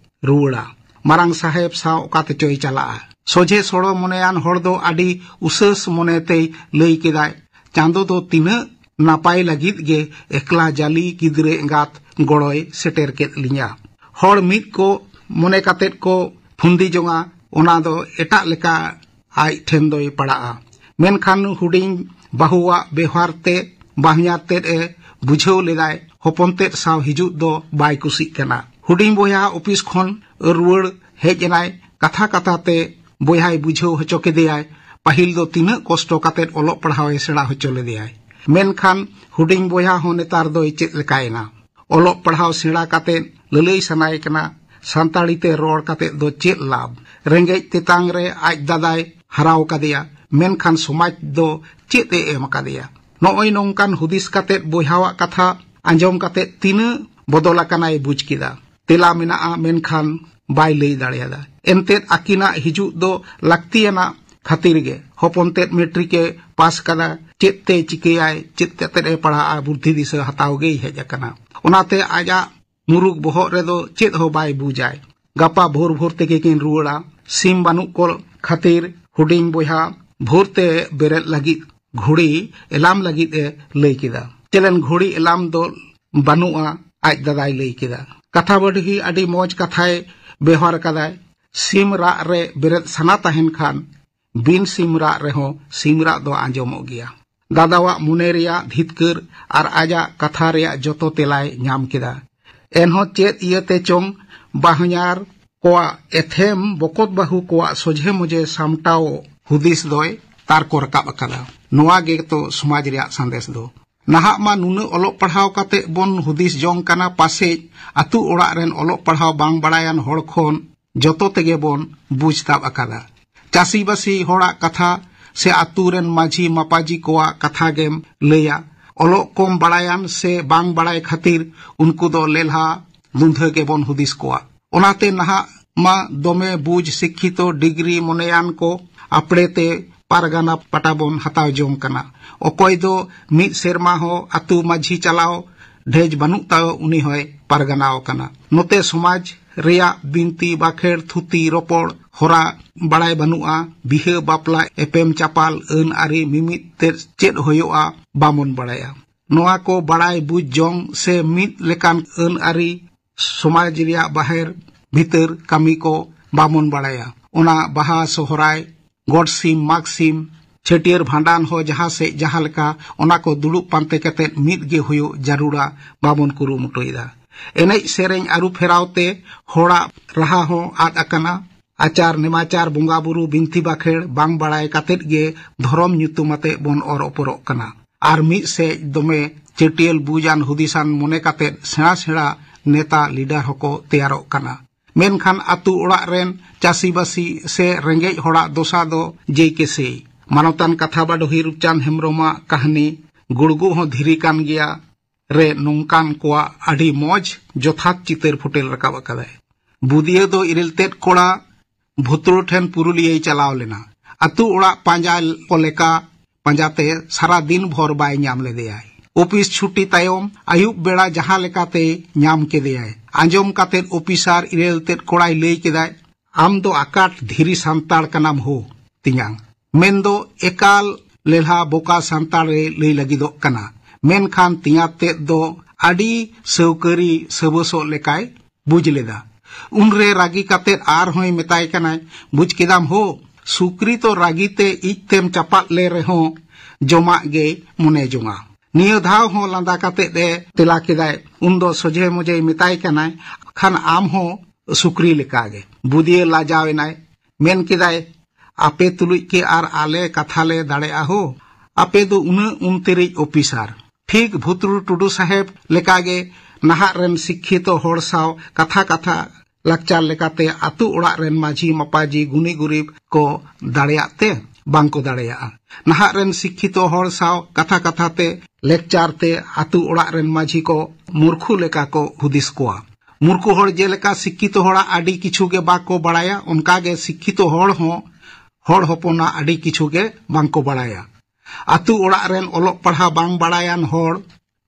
ᱨᱩᱣᱟᱹᱲᱟ᱾ ᱢᱟᱨᱟᱝ ᱥᱟᱦᱮᱵ ᱥᱟᱶ ᱚᱠᱟ ᱛᱮᱪᱚᱭ ᱪᱟᱞᱟᱜᱼᱟ᱾ ᱥᱚᱡᱷᱮ ᱥᱚᱲᱚ ᱢᱚᱱᱮᱭᱟᱱ ᱦᱚᱲ ᱫᱚ ᱟᱹᱰᱤ ᱩᱥᱟᱹᱥ ᱢᱚᱱᱮ ᱛᱮᱭ ᱞᱟᱹᱭ ᱠᱮᱫᱟᱭ, "ᱪᱟᱸᱫᱚ ᱫᱚ ᱛᱤᱱᱟᱹᱜ ᱱᱟᱯᱟᱭ ᱞᱟᱹᱜᱤᱫ ᱜᱮ ᱮᱠᱞᱟ ᱡᱟᱹᱞᱤ ᱜᱤᱫᱽᱨᱟᱹ ᱮᱸᱜᱟᱛ ᱜᱚᱲᱚᱭ ᱥᱮᱴᱮᱨ ᱠᱮᱫ ᱞᱤᱧᱟ᱾ ᱦᱚᱲ ᱢᱤᱫ ᱠᱚ ᱢᱚᱱᱮ ᱠᱟᱛᱮᱫ ᱠᱚ ᱯᱷᱩᱱᱫᱤ ᱡᱚᱝᱟ, ᱚᱱᱟ ᱫᱚ ᱮᱴᱟᱜ ᱞᱮᱠᱟ ᱟᱡ ᱴᱷᱮᱱ ᱫᱚᱭ ᱯᱟᱲᱟᱜᱼᱟ᱾" ᱢᱮᱱᱠᱷᱟᱱ ᱦᱩᱰᱤᱧ ᱵᱟᱹᱦᱩᱣᱟᱜ ᱵᱮᱣᱦᱟᱨ ᱛᱮ ᱵᱟᱦᱧᱟᱨ ᱛᱮᱫ ᱮ ᱵᱩᱡᱷᱟᱹᱣ ᱞᱮᱫᱟᱭ, ᱦᱚᱯᱚᱱ ᱛᱮᱫ ᱥᱟᱶ ᱦᱤᱡᱩᱜ ᱫᱚ ᱵᱟᱭ ᱠᱩᱥᱤᱜ ᱠᱟᱱᱟ᱾ ᱦᱩᱰᱤᱧ ᱵᱚᱭᱦᱟ ᱚᱯᱷᱤᱥ ᱠᱷᱚᱱ ᱨᱩᱣᱟᱹᱲ ᱦᱮᱡ ᱮᱱᱟᱭ᱾ ᱠᱟᱛᱷᱟ ᱠᱟᱛᱷᱟ ᱛᱮ ᱵᱚᱭᱦᱟᱭ ᱵᱩᱡᱷᱟᱹᱣ ᱦᱚᱪᱚ ᱠᱮᱫᱮᱭᱟᱭ, ᱯᱟᱹᱦᱤᱞ ᱫᱚ ᱛᱤᱱᱟᱹᱜ ᱠᱚᱥᱴᱚ ᱠᱟᱛᱮᱫ ᱚᱞᱚᱜ ᱯᱟᱲᱦᱟᱣ ᱮ ᱥᱮᱬᱟ ᱦᱚᱪᱚ ᱞᱮᱫᱮᱭᱟᱭ᱾ ᱢᱮᱱᱠᱷᱟᱱ ᱦᱩᱰᱤᱧ ᱵᱚᱭᱦᱟ ᱦᱚᱸ ᱱᱮᱛᱟᱨ ᱫᱚᱭ ᱪᱮᱫ ᱞᱮᱠᱟᱭᱮᱱᱟ? ᱚᱞᱚᱜ ᱯᱟᱲᱦᱟᱣ ᱥᱮᱬᱟ ᱠᱟᱛᱮᱫ ᱞᱟᱹᱞᱟᱹᱭ ᱥᱟᱱᱟᱭᱮ ᱠᱟᱱᱟ, ᱥᱟᱱᱛᱟᱲᱤ ᱛᱮ ᱨᱚᱲ ᱠᱟᱛᱮ ᱫᱚ ᱪᱮᱫ ᱞᱟᱵᱷ? ᱨᱮᱸᱜᱮᱡ ᱛᱮᱛᱟᱝ ᱨᱮ ᱟᱡ ᱫᱟᱫᱟᱭ ᱦᱟᱨᱟᱣ ᱠᱟᱫᱮᱭᱟ, ᱢᱮᱱᱠᱷᱟᱱ ᱥᱚᱢᱟᱡᱽ ᱫᱚ ᱪᱮᱫ ᱮ ᱮᱢ ᱟᱠᱟᱫᱮᱭᱟ? ᱱᱚᱜᱼᱚᱭ ᱱᱚᱝᱠᱟᱱ ᱦᱩᱫᱤᱥ ᱠᱟᱛᱮ ᱵᱚᱭᱦᱟᱣᱟᱜ ᱠᱟᱛᱷᱟ ᱟᱸᱡᱚᱢ ᱠᱟᱛᱮ ᱛᱤᱱᱟᱹᱜ ᱵᱚᱫᱚᱞ ᱟᱠᱟᱱᱟᱭ ᱵᱩᱡᱽ ᱠᱮᱫᱟ᱾ ᱛᱮᱞᱟ ᱢᱮᱱᱟᱜᱼᱟ, ᱢᱮᱱᱠᱷᱟᱱ ᱵᱟᱭ ᱞᱟᱹᱭ ᱫᱟᱲᱮᱭᱟᱫᱟ᱾ ᱮᱱᱛᱮᱫ ᱟᱹᱠᱤᱱᱟᱜ ᱦᱤᱡᱩᱜ ᱫᱚ ᱞᱟᱹᱠᱛᱤᱭᱟᱱᱟᱜ ᱠᱷᱟᱹᱛᱤᱨ ᱜᱮ᱾ ᱦᱚᱯᱚᱱ ᱛᱮᱫ ᱢᱮᱴᱨᱤᱠ ᱮ ᱯᱟᱥ ᱠᱟᱫᱟ, ᱪᱮᱫ ᱛᱮ ᱪᱤᱠᱟᱹᱭᱟᱭ, ᱪᱮᱫ ᱠᱟᱛᱮᱫ ᱮ ᱯᱟᱲᱦᱟᱜᱼᱟ, ᱵᱩᱫᱽᱫᱷᱤ ᱫᱤᱥᱟᱹ ᱦᱟᱛᱟᱣ ᱜᱮᱭ ᱦᱮᱡ ᱟᱠᱟᱱᱟ᱾ ᱚᱱᱟᱛᱮ ᱟᱡᱟᱜ ᱢᱩᱨᱩᱠ ᱵᱚᱦᱚᱜ ᱨᱮᱫᱚ ᱪᱮᱫ ᱦᱚᱸ ᱵᱟᱭ ᱵᱩᱡᱟᱭ᱾ ᱜᱟᱯᱟ ᱵᱷᱳᱨ ᱵᱷᱳᱨ ᱛᱮᱜᱮ ᱠᱤᱱ ᱨᱩᱣᱟᱹᱲᱟ᱾ ᱥᱤᱢ ᱵᱟᱹᱱᱩᱜ ᱠᱚ ᱠᱷᱟᱹᱛᱤᱨ ᱦᱩᱰᱤᱧ ᱵᱚᱭᱦᱟ ᱵᱷᱳᱨ ᱛᱮ ᱵᱮᱨᱮᱫ ᱞᱟᱹᱜᱤᱫ ᱜᱷᱩᱲᱤ ᱮᱞᱟᱢ ᱞᱟᱹᱜᱤᱫ ᱮ ᱞᱟᱹᱭ ᱠᱮᱫᱟ᱾ ᱪᱮᱞᱮᱱ ᱜᱷᱩᱲᱤ ᱮᱞᱟᱢ ᱫᱚ ᱵᱟᱹᱱᱩᱜᱼᱟ, ᱟᱡ ᱫᱟᱫᱟᱭ ᱞᱟᱹᱭ ᱠᱮᱫᱟ᱾ ᱠᱟᱛᱷᱟ ᱵᱟᱹᱰᱦᱤ ᱟᱹᱰᱤ ᱢᱚᱡᱽ ᱠᱟᱛᱷᱟᱭ ᱵᱮᱣᱦᱟᱨ ᱟᱠᱟᱫᱟᱭ᱾ ᱥᱤᱢ ᱨᱟᱜ ᱨᱮ ᱵᱮᱨᱮᱫ ᱥᱟᱱᱟ ᱛᱟᱦᱮᱱ ᱠᱷᱟᱱ ᱵᱤᱱ ᱥᱤᱢ ᱨᱟᱜ ᱨᱮᱦᱚᱸ ᱥᱤᱢ ᱨᱟᱜ ᱫᱚ ᱟᱸᱡᱚᱢᱚᱜ ᱜᱮᱭᱟ᱾ ᱫᱟᱫᱟᱣᱟᱜ ᱢᱚᱱᱮ ᱨᱮᱭᱟᱜ ᱫᱷᱤᱛᱠᱟᱹᱨ ᱟᱨ ᱟᱡᱟᱜ ᱠᱟᱛᱷᱟ ᱨᱮᱭᱟᱜ ᱡᱚᱛᱚ ᱛᱮᱞᱟᱭ ᱧᱟᱢ ᱠᱮᱫᱟ᱾ ᱮᱱᱦᱚᱸ ᱪᱮᱫ ᱤᱭᱟᱹᱛᱮ ᱪᱚᱝ ᱵᱟᱦᱧᱟᱨ ᱠᱚᱣᱟᱜ ᱮᱛᱷᱮᱢ ᱵᱚᱠᱚᱛ ᱵᱟᱹᱦᱩ ᱠᱚᱣᱟᱜ ᱥᱚᱡᱷᱮ ᱢᱚᱡᱮ ᱥᱟᱢᱴᱟᱣ ᱦᱩᱫᱤᱥ ᱫᱚᱭ ᱛᱟᱨᱠᱚ ᱨᱟᱠᱟᱵ ᱟᱠᱟᱫᱟ᱾ ᱱᱚᱣᱟ ᱜᱮᱛᱚ ᱥᱚᱢᱟᱡᱽ ᱨᱮᱭᱟᱜ ᱥᱟᱸᱫᱮᱥ ᱫᱚ᱾ ᱱᱟᱦᱟᱜ ᱢᱟ ᱱᱩᱱᱟᱹᱜ ᱚᱞᱚᱜ ᱯᱟᱲᱦᱟᱣ ᱠᱟᱛᱮ ᱵᱚᱱ ᱦᱩᱫᱤᱥ ᱡᱚᱝ ᱠᱟᱱᱟ, ᱯᱟᱥᱮᱡ ᱟᱹᱛᱩ ᱚᱲᱟᱜ ᱨᱮᱱ ᱚᱞᱚᱜ ᱯᱟᱲᱦᱟᱣ ᱵᱟᱝ ᱵᱟᱲᱟᱭᱟᱱ ᱦᱚᱲ ᱠᱷᱚᱱ ᱡᱚᱛᱚ ᱛᱮᱜᱮ ᱵᱚᱱ ᱵᱩᱡᱽ ᱛᱟᱵ ᱟᱠᱟᱫᱟ᱾ ᱪᱟᱹᱥᱤᱵᱟᱹᱥᱤ ᱦᱚᱲᱟᱜ ᱠᱟᱛᱷᱟ ᱥᱮ ᱟᱹᱛᱩ ᱨᱮᱱ ᱢᱟᱹᱡᱷᱤ ᱢᱟᱯᱟᱡᱤ ᱠᱚᱣᱟᱜ ᱠᱟᱛᱷᱟ ᱜᱮᱢ ᱞᱟᱹᱭᱟ᱾ ᱚᱞᱚᱜ ᱠᱚᱢ ᱵᱟᱲᱟᱭᱟᱱ ᱥᱮ ᱵᱟᱝ ᱵᱟᱲᱟᱭ ᱠᱷᱟᱹᱛᱤᱨ ᱩᱱᱠᱩ ᱫᱚ ᱞᱮᱞᱦᱟ ᱞᱩᱸᱫᱷᱟᱹ ᱜᱮᱵᱚᱱ ᱦᱩᱫᱤᱥ ᱠᱚᱣᱟ᱾ ᱚᱱᱟᱛᱮ ᱱᱟᱦᱟᱜ ᱢᱟ ᱫᱚᱢᱮ ᱵᱩᱡᱽ ᱥᱤᱠᱠᱷᱤᱛᱚ ᱰᱤᱜᱽᱨᱤ ᱢᱚᱱᱮᱭᱟᱱ ᱠᱚ ᱟᱯᱲᱮ ᱛᱮ ᱯᱟᱨᱜᱟᱱᱟ ᱯᱟᱴᱟ ᱵᱚᱱ ᱦᱟᱛᱟᱣ ᱡᱚᱝ ᱠᱟᱱᱟ᱾ ᱚᱠᱚᱭ ᱫᱚ ᱢᱤᱫ ᱥᱮᱨᱢᱟ ᱦᱚᱸ ᱟᱹᱛᱩ ᱢᱟᱹᱡᱷᱤ ᱪᱟᱞᱟᱣ ᱰᱷᱮᱡ ᱵᱟᱹᱱᱩᱜ ᱛᱟᱭ, ᱩᱱᱤ ᱦᱚᱸᱭ ᱯᱟᱨᱜᱟᱱᱟᱣ ᱠᱟᱱᱟ᱾ ᱱᱚᱛᱮ ᱥᱚᱢᱟᱡᱽ ᱨᱮᱭᱟᱜ ᱵᱤᱱᱛᱤ ᱵᱟᱠᱷᱮᱲ ᱛᱷᱩᱛᱤ ᱨᱚᱯᱚᱲ ᱦᱚᱨᱟ ᱵᱟᱲᱟᱭ ᱵᱟᱹᱱᱩᱜᱼᱟ᱾ ᱵᱤᱦᱟᱹ ᱵᱟᱯᱞᱟ ᱮᱯᱮᱢ ᱪᱟᱯᱟᱞ ᱟᱹᱱ ᱟᱹᱨᱤ ᱢᱤᱢᱤᱫ ᱛᱮ ᱪᱮᱫ ᱦᱩᱭᱩᱜᱼᱟ ᱵᱟᱵᱚᱱ ᱵᱟᱲᱟᱭᱟ᱾ ᱱᱚᱣᱟ ᱠᱚ ᱵᱟᱲᱟᱭ ᱵᱩᱡᱽ ᱡᱚᱝ ᱥᱮ ᱢᱤᱫ ᱞᱮᱠᱟᱱ ᱟᱹᱱ ᱟᱹᱨᱤ ᱥᱚᱢᱟᱡᱽ ᱨᱮᱭᱟᱜ ᱵᱟᱦᱮᱨ ᱵᱷᱤᱛᱟᱹᱨ ᱠᱟᱹᱢᱤ ᱠᱚ ᱵᱟᱵᱚᱱ ᱵᱟᱲᱟᱭᱟ᱾ ᱚᱱᱟ ᱵᱟᱦᱟ ᱥᱚᱦᱨᱟᱭ, ᱜᱚᱰ ᱥᱤᱢ, ᱢᱟᱜᱽ ᱥᱤᱢ, ᱪᱷᱟᱹᱴᱭᱟᱹᱨ ᱵᱷᱟᱸᱰᱟᱱ ᱦᱚᱸ ᱡᱟᱦᱟᱸ ᱥᱮᱫ ᱡᱟᱦᱟᱸ ᱞᱮᱠᱟ, ᱚᱱᱟ ᱠᱚ ᱫᱩᱲᱩᱵ ᱯᱟᱱᱛᱮ ᱠᱟᱛᱮᱫ ᱢᱤᱫ ᱜᱮ ᱦᱩᱭᱩᱜ ᱡᱟᱹᱨᱩᱲᱟ, ᱵᱟᱵᱚᱱ ᱠᱩᱨᱩᱢᱩᱴᱩᱭᱮᱫᱟ᱾ ᱮᱱᱮᱡ ᱥᱮᱨᱮᱧ ᱟᱹᱨᱩ ᱯᱷᱮᱨᱟᱣ ᱛᱮ ᱦᱚᱲᱟᱜ ᱨᱟᱦᱟ ᱦᱚᱸ ᱟᱫ ᱟᱠᱟᱱᱟ᱾ ᱟᱪᱟᱨ ᱱᱮᱢᱟᱪᱟᱨ ᱵᱚᱸᱜᱟ ᱵᱩᱨᱩ ᱵᱤᱱᱛᱤ ᱵᱟᱠᱷᱮᱲ ᱵᱟᱝ ᱵᱟᱲᱟᱭ ᱠᱟᱛᱮᱫ ᱜᱮ ᱫᱷᱚᱨᱚᱢ ᱧᱩᱛᱩᱢ ᱟᱛᱮᱫ ᱵᱚᱱ ᱚᱨ ᱚᱯᱚᱨᱚᱜ ᱠᱟᱱᱟ᱾ ᱟᱨ ᱢᱤᱫ ᱥᱮᱫ ᱫᱚᱢᱮ ᱪᱟᱹᱴᱭᱟᱹᱞ ᱵᱩᱡᱟᱱ ᱦᱩᱫᱤᱥᱟᱱ ᱢᱚᱱᱮ ᱠᱟᱛᱮᱫ ᱥᱮᱬᱟ ᱥᱮᱬᱟ ᱱᱮᱛᱟ ᱞᱤᱰᱟᱨ ᱦᱚᱸᱠᱚ ᱛᱮᱭᱟᱨᱚᱜ ᱠᱟᱱᱟ᱾ ᱢᱮᱱᱠᱷᱟᱱ ᱟᱹᱛᱩ ᱚᱲᱟᱜ ᱨᱮᱱ ᱪᱟᱹᱥᱤᱵᱟᱹᱥᱤ ᱥᱮ ᱨᱮᱸᱜᱮᱡ ᱦᱚᱲᱟᱜ ᱫᱚᱥᱟ ᱫᱚ ᱡᱮᱭ ᱠᱮᱥᱮᱭ᱾ ᱢᱟᱱᱚᱛᱟᱱ ᱠᱟᱛᱷᱟ ᱵᱟᱰᱚᱦᱤ ᱨᱩᱯᱪᱟᱸᱫᱽ ᱦᱮᱢᱵᱽᱨᱚᱢᱟᱜ ᱠᱟᱹᱦᱱᱤ ᱜᱩᱲᱜᱩ ᱦᱚᱸ ᱫᱷᱤᱨᱤ ᱠᱟᱱ ᱜᱮᱭᱟ ᱨᱮ ᱱᱚᱝᱠᱟᱱ ᱠᱚᱣᱟᱜ ᱟᱹᱰᱤ ᱢᱚᱡᱽ ᱡᱚᱛᱷᱟᱛ ᱪᱤᱛᱟᱹᱨ ᱯᱷᱩᱴᱮᱞ ᱨᱟᱠᱟᱵ ᱟᱠᱟᱫᱟᱭ᱾ ᱵᱩᱫᱤᱭᱟᱹ ᱫᱚ ᱤᱨᱤᱞ ᱛᱮᱫ ᱠᱚᱲᱟ ᱵᱷᱩᱛᱨᱩ ᱴᱷᱮᱱ ᱯᱩᱨᱩᱞᱤᱭᱟᱹᱭ ᱪᱟᱞᱟᱣ ᱞᱮᱱᱟ᱾ ᱟᱹᱛᱩ ᱚᱲᱟᱜ ᱯᱟᱸᱡᱟ ᱠᱚ ᱞᱮᱠᱟ ᱯᱟᱸᱡᱟᱛᱮ ᱥᱟᱨᱟ ᱫᱤᱱ ᱵᱷᱳᱨ ᱵᱟᱭ ᱧᱟᱢ ᱞᱮᱫᱮᱭᱟᱭ᱾ ᱚᱯᱷᱤᱥ ᱪᱷᱩᱴᱤ ᱛᱟᱭᱚᱢ ᱟᱹᱭᱩᱵ ᱵᱮᱲᱟ ᱡᱟᱦᱟᱸ ᱞᱮᱠᱟᱛᱮ ᱧᱟᱢ ᱠᱮᱫᱮᱭᱟᱭ᱾ ᱟᱸᱡᱚᱢ ᱠᱟᱛᱮᱫ ᱚᱯᱷᱤᱥᱟᱨ ᱤᱨᱤᱞ ᱛᱮᱫ ᱠᱚᱲᱟᱭ ᱞᱟᱹᱭ ᱠᱮᱫᱟᱭ, "ᱟᱢ ᱫᱚ ᱟᱠᱟᱴ ᱫᱷᱤᱨᱤ ᱥᱟᱱᱛᱟᱲ ᱠᱟᱱᱟᱢ ᱦᱳ ᱛᱮᱧᱟᱝ?" ᱢᱮᱱᱫᱚ ᱮᱠᱟᱞ ᱞᱮᱞᱦᱟ ᱵᱚᱠᱟ ᱥᱟᱱᱛᱟᱲ ᱮ ᱞᱟᱹᱭ ᱞᱟᱹᱜᱤᱫᱚᱜ ᱠᱟᱱᱟ᱾ ᱢᱮᱱᱠᱷᱟᱱ ᱛᱮᱧᱟ ᱛᱮᱫ ᱫᱚ ᱟᱹᱰᱤ ᱥᱟᱹᱣᱠᱟᱹᱨᱤ ᱥᱟᱹᱵᱟᱹᱥᱚᱜ ᱞᱮᱠᱟᱭ ᱵᱩᱡᱽ ᱞᱮᱫᱟ᱾ ᱩᱱᱨᱮ ᱨᱟᱹᱜᱤ ᱠᱟᱛᱮᱫ ᱟᱨᱦᱚᱸᱭ ᱢᱮᱛᱟᱭ ᱠᱟᱱᱟᱭ, "ᱵᱩᱡᱽ ᱠᱮᱫᱟᱢ ᱦᱳ, ᱥᱩᱠᱨᱤ ᱛᱚ ᱨᱟᱹᱜᱤ ᱛᱮ ᱤᱡ ᱛᱮᱢ ᱪᱟᱯᱟᱫ ᱞᱮ ᱨᱮᱦᱚᱸ ᱡᱚᱢᱟᱜ ᱜᱮᱭ ᱢᱚᱱᱮ ᱡᱚᱝᱟ᱾" ᱱᱤᱭᱟᱹ ᱫᱷᱟᱣ ᱦᱚᱸ ᱞᱟᱸᱫᱟ ᱠᱟᱛᱮᱫ ᱮ ᱛᱮᱞᱟ ᱠᱮᱫᱟᱭ᱾ ᱩᱱᱫᱚ ᱥᱚᱡᱷᱮ ᱢᱚᱡᱮᱭ ᱢᱮᱛᱟᱭ ᱠᱟᱱᱟᱭ, "ᱠᱷᱟᱱ ᱟᱢ ᱦᱚᱸ ᱥᱩᱠᱨᱤ ᱞᱮᱠᱟᱜᱮ᱾" ᱵᱩᱫᱤᱭᱟᱹ ᱞᱟᱡᱟᱣ ᱮᱱᱟᱭ᱾ ᱢᱮᱱ ᱠᱮᱫᱟᱭ, "ᱟᱯᱮ ᱛᱩᱞᱩᱡ ᱠᱤ ᱟᱨ ᱟᱞᱮ ᱠᱟᱛᱷᱟ ᱞᱮ ᱫᱟᱲᱮᱭᱟᱜᱼᱟ ᱦᱳ? ᱟᱯᱮ ᱫᱚ ᱩᱱᱟᱹᱜ ᱩᱱᱛᱮᱨᱤᱡ ᱚᱯᱷᱤᱥᱟᱨ᱾ ᱴᱷᱤᱠ ᱵᱷᱩᱛᱨᱩ ᱴᱩᱰᱩ ᱥᱟᱦᱮᱵᱽ ᱞᱮᱠᱟᱜᱮ ᱱᱟᱦᱟᱜ ᱨᱮᱱ ᱥᱤᱠᱠᱷᱤᱛᱚ ᱦᱚᱲ ᱥᱟᱶ ᱠᱟᱛᱷᱟ ᱠᱟᱛᱷᱟ ᱞᱟᱠᱪᱟᱨ ᱞᱮᱠᱟᱛᱮ ᱟᱹᱛᱩ ᱚᱲᱟᱜ ᱨᱮᱱ ᱢᱟᱹᱡᱷᱤ ᱢᱟᱯᱟᱡᱤ ᱜᱩᱱᱤ ᱜᱩᱨᱤᱵ ᱠᱚ ᱫᱟᱲᱮᱭᱟᱜ ᱛᱮ ᱵᱟᱝ ᱠᱚ ᱫᱟᱲᱮᱭᱟᱜᱼᱟ᱾ ᱱᱟᱦᱟᱜ ᱨᱮᱱ ᱥᱤᱠᱠᱷᱤᱛᱚ ᱦᱚᱲ ᱥᱟᱶ ᱠᱟᱛᱷᱟ ᱠᱟᱛᱷᱟ ᱛᱮ ᱞᱮᱠᱪᱟᱨ ᱛᱮ ᱟᱹᱛᱩ ᱚᱲᱟᱜ ᱨᱮᱱ ᱢᱟᱹᱡᱷᱤ ᱠᱚ ᱢᱩᱨᱠᱷᱩ ᱞᱮᱠᱟ ᱠᱚ ᱦᱩᱫᱤᱥ ᱠᱚᱣᱟ᱾ ᱢᱩᱨᱠᱷᱩ ᱦᱚᱲ ᱡᱮᱞᱮᱠᱟ ᱥᱤᱠᱠᱷᱤᱛᱚ ᱦᱚᱲᱟᱜ ᱟᱹᱰᱤ ᱠᱤᱪᱷᱩ ᱜᱮ ᱵᱟᱠᱚ ᱵᱟᱲᱟᱭᱟ, ᱚᱱᱠᱟ ᱜᱮ ᱥᱤᱠᱠᱷᱤᱛᱚ ᱦᱚᱲ ᱦᱚᱸ ᱦᱚᱲ ᱦᱚᱯᱚᱱᱟᱜ ᱟᱹᱰᱤ ᱠᱤᱪᱷᱩ ᱜᱮ ᱵᱟᱝ ᱠᱚ ᱵᱟᱲᱟᱭᱟ᱾ ᱟᱹᱛᱩ ᱚᱲᱟᱜ ᱨᱮᱱ ᱚᱞᱚᱜ ᱯᱟᱲᱦᱟᱣ ᱵᱟᱝ ᱵᱟᱲᱟᱭᱟᱱ ᱦᱚᱲ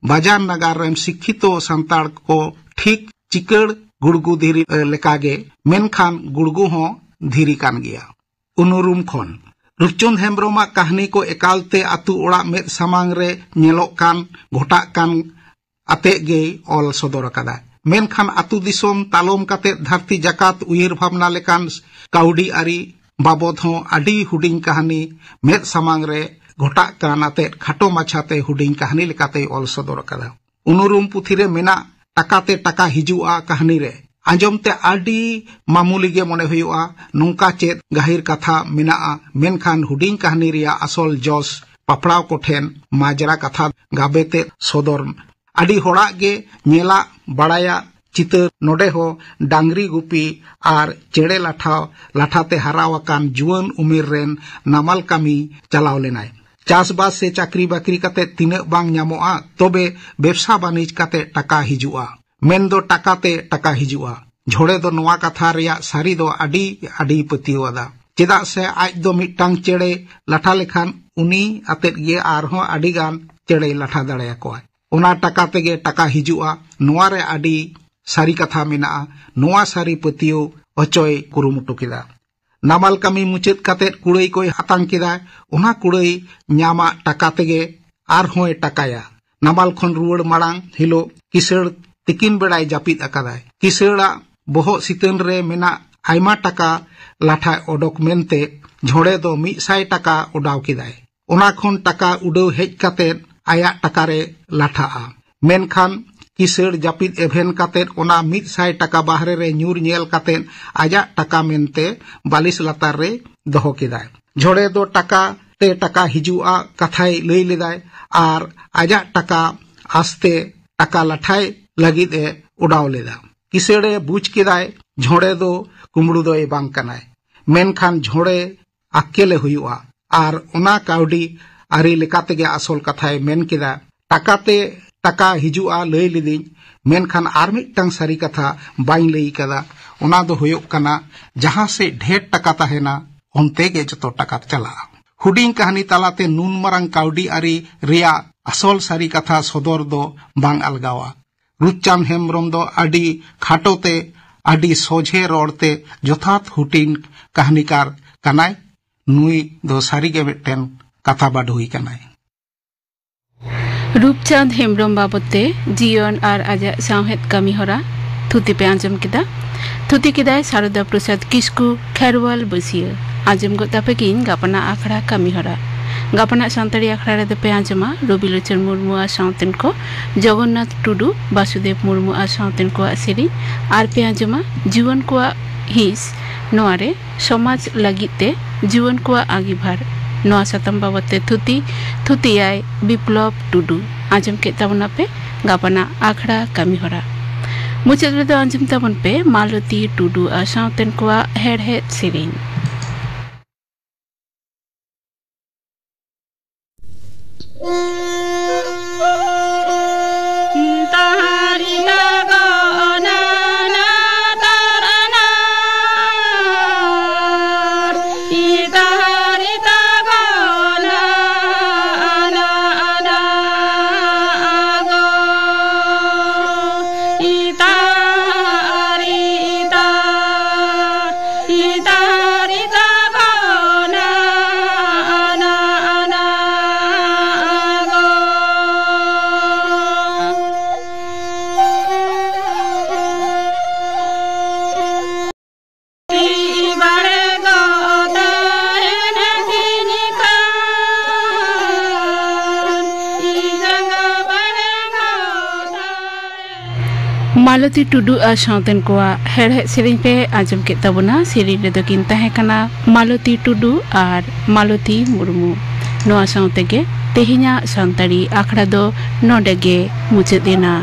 ᱵᱟᱡᱟᱨ ᱱᱟᱜᱟᱨ ᱨᱮᱱ ᱥᱤᱠᱠᱷᱤᱛᱚ ᱥᱟᱱᱛᱟᱲ ᱠᱚ ᱴᱷᱤᱠ ᱪᱤᱠᱟᱹᱲ ᱜᱩᱲᱜᱩ ᱫᱷᱤᱨᱤ ᱞᱮᱠᱟᱜᱮ, ᱢᱮᱱᱠᱷᱟᱱ ᱜᱩᱲᱜᱩ ᱦᱚᱸ ᱫᱷᱤᱨᱤ ᱠᱟᱱ ᱜᱮᱭᱟ᱾ ᱩᱱᱩᱨᱩᱢ ᱠᱷᱚᱱ ᱨᱩᱯᱪᱚᱸᱫᱽ ᱦᱮᱢᱵᱽᱨᱚᱢᱟᱜ ᱠᱟᱹᱦᱱᱤ ᱠᱚ ᱮᱠᱟᱞᱛᱮ ᱟᱹᱛᱩ ᱚᱲᱟᱜ ᱢᱮᱫ ᱥᱟᱢᱟᱝ ᱨᱮ ᱧᱮᱞᱚᱜ ᱠᱟᱱ, ᱜᱷᱚᱴᱟᱜ ᱠᱟᱱ ᱟᱛᱮᱫ ᱜᱮᱭ ᱚᱞ ᱥᱚᱫᱚᱨ ᱟᱠᱟᱫᱟ᱾ ᱢᱮᱱᱠᱷᱟᱱ ᱟᱹᱛᱩ ᱫᱤᱥᱚᱢ ᱛᱟᱞᱚᱢ ᱠᱟᱛᱮᱫ ᱫᱷᱟᱹᱨᱛᱤ ᱡᱟᱠᱟᱛ ᱩᱭᱦᱟᱹᱨ ᱵᱷᱟᱵᱽᱱᱟ ᱞᱮᱠᱟᱱ ᱠᱟᱹᱣᱰᱤ ᱟᱹᱨᱤ ᱵᱟᱵᱚᱫ ᱦᱚᱸ ᱟᱹᱰᱤ ᱦᱩᱰᱤᱧ ᱠᱟᱹᱦᱱᱤ ᱢᱮᱫ ᱥᱟᱢᱟᱝ ᱨᱮ ᱜᱷᱚᱴᱟᱜ ᱠᱟᱱ ᱟᱛᱮᱫ ᱠᱷᱟᱴᱚ ᱢᱟᱪᱷᱟᱛᱮ ᱦᱩᱰᱤᱧ ᱠᱟᱹᱦᱱᱤ ᱞᱮᱠᱟᱛᱮᱭ ᱚᱞ ᱥᱚᱫᱚᱨ ᱟᱠᱟᱫᱟ᱾ ᱩᱱᱩᱨᱩᱢ ᱯᱩᱛᱷᱤ ᱨᱮ ᱢᱮᱱᱟᱜ ᱴᱟᱠᱟ ᱛᱮ ᱴᱟᱠᱟ ᱦᱤᱡᱩᱜᱼᱟ ᱠᱟᱹᱦᱱᱤ ᱨᱮ ᱟᱸᱡᱚᱢ ᱛᱮ ᱟᱹᱰᱤ ᱢᱟᱢᱩᱞᱤ ᱜᱮ ᱢᱚᱱᱮ ᱦᱩᱭᱩᱜᱼᱟ, ᱱᱚᱝᱠᱟ ᱪᱮᱫ ᱜᱟᱹᱦᱤᱨ ᱠᱟᱛᱷᱟ ᱢᱮᱱᱟᱜᱼᱟ, ᱢᱮᱱᱠᱷᱟᱱ ᱦᱩᱰᱤᱧ ᱠᱟᱹᱦᱱᱤ ᱨᱮᱭᱟᱜ ᱟᱥᱚᱞ ᱡᱚᱥ ᱯᱟᱯᱲᱟᱣ ᱠᱚᱴᱷᱮᱱ ᱢᱟᱡᱽᱨᱟ ᱠᱟᱛᱷᱟ ᱜᱟᱵᱮ ᱛᱮ ᱥᱚᱫᱚᱨ ᱟᱹᱰᱤ ᱦᱚᱲᱟᱜ ᱜᱮ ᱧᱮᱞᱟᱜ ᱵᱟᱲᱟᱭᱟᱜ ᱪᱤᱛᱟᱹᱨ ᱱᱚᱰᱮ ᱦᱚᱸ ᱰᱟᱝᱨᱤ ᱜᱩᱯᱤ ᱟᱨ ᱪᱮᱬᱮ ᱞᱟᱴᱷᱟ, ᱞᱟᱴᱷᱟᱛᱮ ᱦᱟᱨᱟᱣ ᱟᱠᱟᱱ ᱡᱩᱣᱟᱹᱱ ᱩᱢᱮᱨ ᱨᱮᱱ ᱱᱟᱢᱟᱞ ᱠᱟᱹᱢᱤ ᱪᱟᱞᱟᱣ ᱞᱮᱱᱟᱭ᱾ ᱪᱟᱥᱵᱟᱥ ᱥᱮ ᱪᱟᱹᱠᱨᱤ ᱵᱟᱹᱠᱨᱤ ᱠᱟᱛᱮ ᱛᱤᱱᱟᱹᱜ ᱵᱟᱝ ᱧᱟᱢᱚᱜᱼᱟ, ᱛᱚᱵᱮ ᱵᱮᱵᱽᱥᱟ ᱵᱟᱹᱱᱤᱡᱽ ᱠᱟᱛᱮ ᱴᱟᱠᱟ ᱦᱤᱡᱩᱜᱼᱟ᱾ ᱢᱮᱱᱫᱚ ᱴᱟᱠᱟ ᱛᱮ ᱴᱟᱠᱟ ᱦᱤᱡᱩᱜᱼᱟ᱾ ᱡᱷᱚᱲᱮ ᱫᱚ ᱱᱚᱣᱟ ᱠᱟᱛᱷᱟ ᱨᱮᱭᱟᱜ ᱥᱟᱹᱨᱤ ᱫᱚ ᱟᱹᱰᱤ, ᱟᱹᱰᱤ ᱯᱟᱹᱛᱭᱟᱹᱣ ᱟᱫᱟ᱾ ᱪᱮᱫᱟᱜ ᱥᱮ ᱟᱡ ᱫᱚ ᱢᱤᱫᱴᱟᱝ ᱪᱮᱬᱮ ᱞᱟᱴᱷᱟ ᱞᱮᱠᱷᱟᱱ ᱩᱱᱤ ᱟᱛᱮᱫ ᱜᱮ ᱟᱨᱦᱚᱸ ᱟᱹᱰᱤ ᱜᱟᱱ ᱪᱮᱬᱮᱭ ᱞᱟᱴᱷᱟ ᱫᱟᱲᱮᱭᱟᱠᱚᱣᱟ᱾ ᱚᱱᱟ ᱴᱟᱠᱟ ᱛᱮᱜᱮ ᱴᱟᱠᱟ ᱦᱤᱡᱩᱜᱼᱟ, ᱱᱚᱣᱟ ᱨᱮ ᱟᱹᱰᱤ ᱥᱟᱹᱨᱤ ᱠᱟᱛᱷᱟ ᱢᱮᱱᱟᱜᱼᱟ᱾ ᱱᱚᱣᱟ ᱥᱟᱹᱨᱤ ᱯᱟᱹᱛᱭᱟᱹᱣ ᱦᱚᱪᱚᱭ ᱠᱩᱨᱩᱢᱩᱴᱩ ᱠᱮᱫᱟ᱾ ᱱᱟᱢᱟᱞ ᱠᱟᱹᱢᱤ ᱢᱩᱪᱟᱹᱫ ᱠᱟᱛᱮᱫ ᱠᱩᱲᱟᱹᱭ ᱠᱚᱭ ᱦᱟᱛᱟᱝ ᱠᱮᱫᱟ᱾ ᱚᱱᱟ ᱠᱩᱲᱟᱹᱭ ᱧᱟᱢᱟᱜ ᱴᱟᱠᱟ ᱛᱮᱜᱮ ᱟᱨᱦᱚᱸᱭ ᱴᱟᱠᱟᱭᱟ᱾ ᱱᱟᱢᱟᱞ ᱠᱷᱚᱱ ᱨᱩᱣᱟᱹᱲ ᱢᱟᱲᱟᱝ ᱦᱤᱞᱳᱜ ᱠᱤᱥᱟᱹᱬ ᱛᱤᱠᱤᱱ ᱵᱮᱲᱟᱭ ᱡᱟᱹᱯᱤᱫ ᱟᱠᱟᱫᱟᱭ᱾ ᱠᱤᱥᱟᱹᱬᱟᱜ ᱵᱚᱦᱚᱜ ᱥᱤᱛᱟᱹᱱ ᱨᱮ ᱢᱮᱱᱟᱜ ᱟᱭᱢᱟ ᱴᱟᱠᱟ ᱞᱟᱴᱷᱟᱭ ᱚᱰᱚᱠ ᱢᱮᱱᱛᱮ ᱡᱷᱚᱲᱮ ᱫᱚ ᱢᱤᱫ ᱥᱟᱭ ᱴᱟᱠᱟ ᱚᱰᱟᱣ ᱠᱮᱫᱟᱭ᱾ ᱚᱱᱟ ᱠᱷᱚᱱ ᱴᱟᱠᱟ ᱩᱰᱟᱹᱣ ᱦᱮᱡ ᱠᱟᱛᱮᱫ ᱟᱭᱟᱜ ᱴᱟᱠᱟ ᱨᱮ ᱞᱟᱴᱷᱟᱜᱼᱟ᱾ ᱢᱮᱱᱠᱷᱟᱱ ᱠᱤᱥᱟᱹᱬ ᱡᱟᱹᱯᱤᱫ ᱮᱵᱷᱮᱱ ᱠᱟᱛᱮᱫ ᱚᱱᱟ ᱢᱤᱫ ᱥᱟᱭ ᱴᱟᱠᱟ ᱵᱟᱦᱨᱮ ᱨᱮ ᱧᱩᱨ ᱧᱮᱞ ᱠᱟᱛᱮᱫ ᱟᱡᱟᱜ ᱴᱟᱠᱟ ᱢᱮᱱᱛᱮ ᱵᱟᱹᱞᱤᱥ ᱞᱟᱛᱟᱨ ᱨᱮ ᱫᱚᱦᱚ ᱠᱮᱫᱟᱭ᱾ ᱡᱷᱚᱲᱮ ᱫᱚ ᱴᱟᱠᱟ ᱛᱮ ᱴᱟᱠᱟ ᱦᱤᱡᱩᱜᱼᱟ ᱠᱟᱛᱷᱟᱭ ᱞᱟᱹᱭ ᱞᱮᱫᱟᱭ ᱟᱨ ᱟᱡᱟᱜ ᱴᱟᱠᱟ ᱟᱥᱛᱮ ᱴᱟᱠᱟ ᱞᱟᱴᱷᱟᱭ ᱞᱟᱹᱜᱤᱫ ᱮ ᱚᱰᱟᱣ ᱞᱮᱫᱟ᱾ ᱠᱤᱥᱟᱹᱬᱮ ᱵᱩᱡᱽ ᱠᱮᱫᱟᱭ ᱡᱷᱚᱲᱮ ᱫᱚ ᱠᱩᱢᱵᱽᱲᱩ ᱫᱚᱭ ᱵᱟᱝ ᱠᱟᱱᱟᱭ᱾ ᱢᱮᱱᱠᱷᱟᱱ ᱡᱷᱚᱲᱮ ᱟᱠᱠᱮᱞᱮ ᱦᱩᱭᱩᱜᱼᱟ᱾ ᱟᱨ ᱚᱱᱟ ᱠᱟᱹᱣᱰᱤ ᱟᱹᱨᱤ ᱞᱮᱠᱟ ᱛᱮᱜᱮ ᱟᱥᱚᱞ ᱠᱟᱛᱷᱟᱭ ᱢᱮᱱ ᱠᱮᱫᱟ᱾ ᱴᱟᱠᱟ ᱛᱮ ᱴᱟᱠᱟ ᱦᱤᱡᱩᱜᱼᱟ ᱞᱟᱹᱭ ᱞᱤᱫᱤᱧ, ᱢᱮᱱᱠᱷᱟᱱ ᱟᱨ ᱢᱤᱫᱴᱟᱝ ᱥᱟᱹᱨᱤ ᱠᱟᱛᱷᱟ ᱵᱟᱹᱧ ᱞᱟᱹᱭ ᱠᱟᱫᱟ᱾ ᱚᱱᱟ ᱫᱚ ᱦᱩᱭᱩᱜ ᱠᱟᱱᱟ, ᱡᱟᱦᱟᱸ ᱥᱮᱫ ᱰᱷᱮᱨ ᱴᱟᱠᱟ ᱛᱟᱦᱮᱱᱟ, ᱚᱱᱛᱮ ᱜᱮ ᱡᱚᱛᱚ ᱴᱟᱠᱟ ᱪᱟᱞᱟᱜᱼᱟ᱾ ᱦᱩᱰᱤᱧ ᱠᱟᱹᱦᱱᱤ ᱛᱟᱞᱟᱛᱮ ᱱᱩᱱ ᱢᱟᱨᱟᱝ ᱠᱟᱹᱣᱰᱤ ᱟᱹᱨᱤ ᱨᱮᱭᱟᱜ ᱟᱥᱚᱞ ᱥᱟᱹᱨᱤ ᱠᱟᱛᱷᱟ ᱥᱚᱫᱚᱨ ᱫᱚ ᱵᱟᱝ ᱟᱞᱜᱟᱣᱟ᱾ ᱨᱩᱯᱪᱟᱸᱫᱽ ᱦᱮᱢᱵᱽᱨᱚᱢ ᱫᱚ ᱟᱹᱰᱤ ᱠᱷᱟᱴᱚ ᱛᱮ, ᱟᱹᱰᱤ ᱥᱚᱡᱷᱮ ᱨᱚᱲ ᱛᱮ ᱡᱚᱛᱷᱟᱛ ᱦᱩᱰᱤᱧ ᱠᱟᱹᱦᱱᱤᱠᱟᱨ ᱠᱟᱱᱟᱭ᱾ ᱱᱩᱭ ᱫᱚ ᱥᱟᱹᱨᱤᱜᱮ ᱢᱤᱫᱴᱮᱱ ᱠᱟᱛᱷᱟ ᱵᱟᱰᱚᱦᱤ ᱠᱟᱱᱟᱭ᱾ ᱨᱩᱯᱪᱟᱸᱫᱽ ᱦᱮᱢᱵᱽᱨᱚᱢ ᱵᱟᱵᱚᱛ ᱛᱮ ᱡᱤᱭᱚᱱ ᱟᱨ ᱟᱡᱟᱜ ᱥᱟᱶᱦᱮᱫ ᱠᱟᱹᱢᱤ ᱦᱚᱨᱟ ᱛᱷᱩᱛᱤ ᱯᱮ ᱟᱸᱡᱚᱢ ᱠᱮᱫᱟ᱾ ᱛᱷᱩᱛᱤ ᱠᱮᱫᱟᱭ ᱥᱟᱨᱚᱫᱟ ᱯᱨᱚᱥᱟᱫᱽ ᱠᱤᱥᱠᱩ, ᱠᱷᱮᱨᱣᱟᱞ ᱵᱟᱹᱥᱤᱭᱟᱹ᱾ ᱟᱸᱡᱚᱢ ᱜᱚᱫ ᱛᱟᱯᱮ ᱜᱤᱧ ᱜᱟᱯᱟᱱᱟᱜ ᱟᱠᱷᱲᱟ ᱠᱟᱹᱢᱤ ᱦᱚᱨᱟ᱾ ᱜᱟᱯᱟᱱᱟᱜ ᱥᱟᱱᱛᱟᱲᱤ ᱟᱠᱷᱲᱟ ᱨᱮᱫᱚ ᱯᱮ ᱟᱸᱡᱚᱢᱟ ᱨᱚᱵᱤᱞᱳᱪᱚᱱ ᱢᱩᱨᱢᱩ ᱟᱨ ᱥᱟᱶᱛᱮᱱ ᱠᱚ, ᱡᱚᱜᱚᱱᱱᱟᱛᱷ ᱴᱩᱰᱩ, ᱵᱟᱥᱩᱫᱮᱵ ᱢᱩᱨᱢᱩ ᱟᱨ ᱥᱟᱶᱛᱮᱱ ᱠᱚᱣᱟᱜ ᱥᱮᱨᱮᱧ, ᱟᱨ ᱯᱮ ᱟᱸᱡᱚᱢᱟ ᱡᱩᱣᱟᱹᱱ ᱠᱚᱣᱟᱜ ᱦᱤᱸᱥ᱾ ᱱᱚᱣᱟ ᱨᱮ ᱥᱚᱢᱟᱡᱽ ᱞᱟᱹᱜᱤᱫ ᱛᱮ ᱡᱩᱣᱟᱹᱱ ᱠᱚᱣᱟᱜ ᱟᱸᱜᱤᱵᱷᱟᱨ, ᱱᱚᱣᱟ ᱥᱟᱛᱟᱢ ᱵᱟᱵᱚᱛ ᱛᱮ ᱛᱷᱩᱛᱤ, ᱛᱷᱩᱛᱤᱭᱟᱭ ᱵᱤᱯᱞᱚᱵ ᱴᱩᱰᱩ᱾ ᱟᱸᱡᱚᱢ ᱠᱮᱫ ᱛᱟᱵᱚᱱᱟᱯᱮ ᱜᱟᱯᱟᱱᱟᱜ ᱟᱠᱷᱲᱟ ᱠᱟᱹᱢᱤ ᱦᱚᱨᱟ᱾ ᱢᱩᱪᱟᱹᱫ ᱨᱮᱫᱚ ᱟᱸᱡᱚᱢ ᱛᱟᱵᱚᱱ ᱯᱮ ᱢᱟᱞᱚᱛᱤ ᱴᱩᱰᱩ ᱟᱨ ᱥᱟᱶᱛᱮᱱ ᱠᱚᱣᱟᱜ ᱦᱮᱲᱦᱮᱫ ᱥᱮᱨᱮᱧ᱾ ᱢᱟᱞᱚᱛᱤ ᱴᱩᱰᱩ ᱟᱨ ᱥᱟᱶᱛᱮᱱ ᱠᱚᱣᱟᱜ ᱦᱮᱲᱦᱮᱫ ᱥᱮᱨᱮᱧ ᱯᱮ ᱟᱸᱡᱚᱢ ᱠᱮᱫ ᱛᱟᱵᱚᱱᱟ᱾ ᱥᱮᱨᱮᱧ ᱨᱮᱫᱚ ᱠᱤᱱ ᱛᱟᱦᱮᱸ ᱠᱟᱱᱟ ᱢᱟᱞᱚᱛᱤ ᱴᱩᱰᱩ ᱟᱨ ᱢᱟᱞᱚᱛᱤ ᱢᱩᱨᱢᱩ᱾ ᱱᱚᱣᱟ ᱥᱟᱶ ᱛᱮᱜᱮ ᱛᱮᱦᱮᱧᱟᱜ ᱥᱟᱱᱛᱟᱲᱤ ᱟᱠᱷᱲᱟ ᱫᱚ ᱱᱚᱰᱮ ᱜᱮ ᱢᱩᱪᱟᱹᱫ ᱮᱱᱟ᱾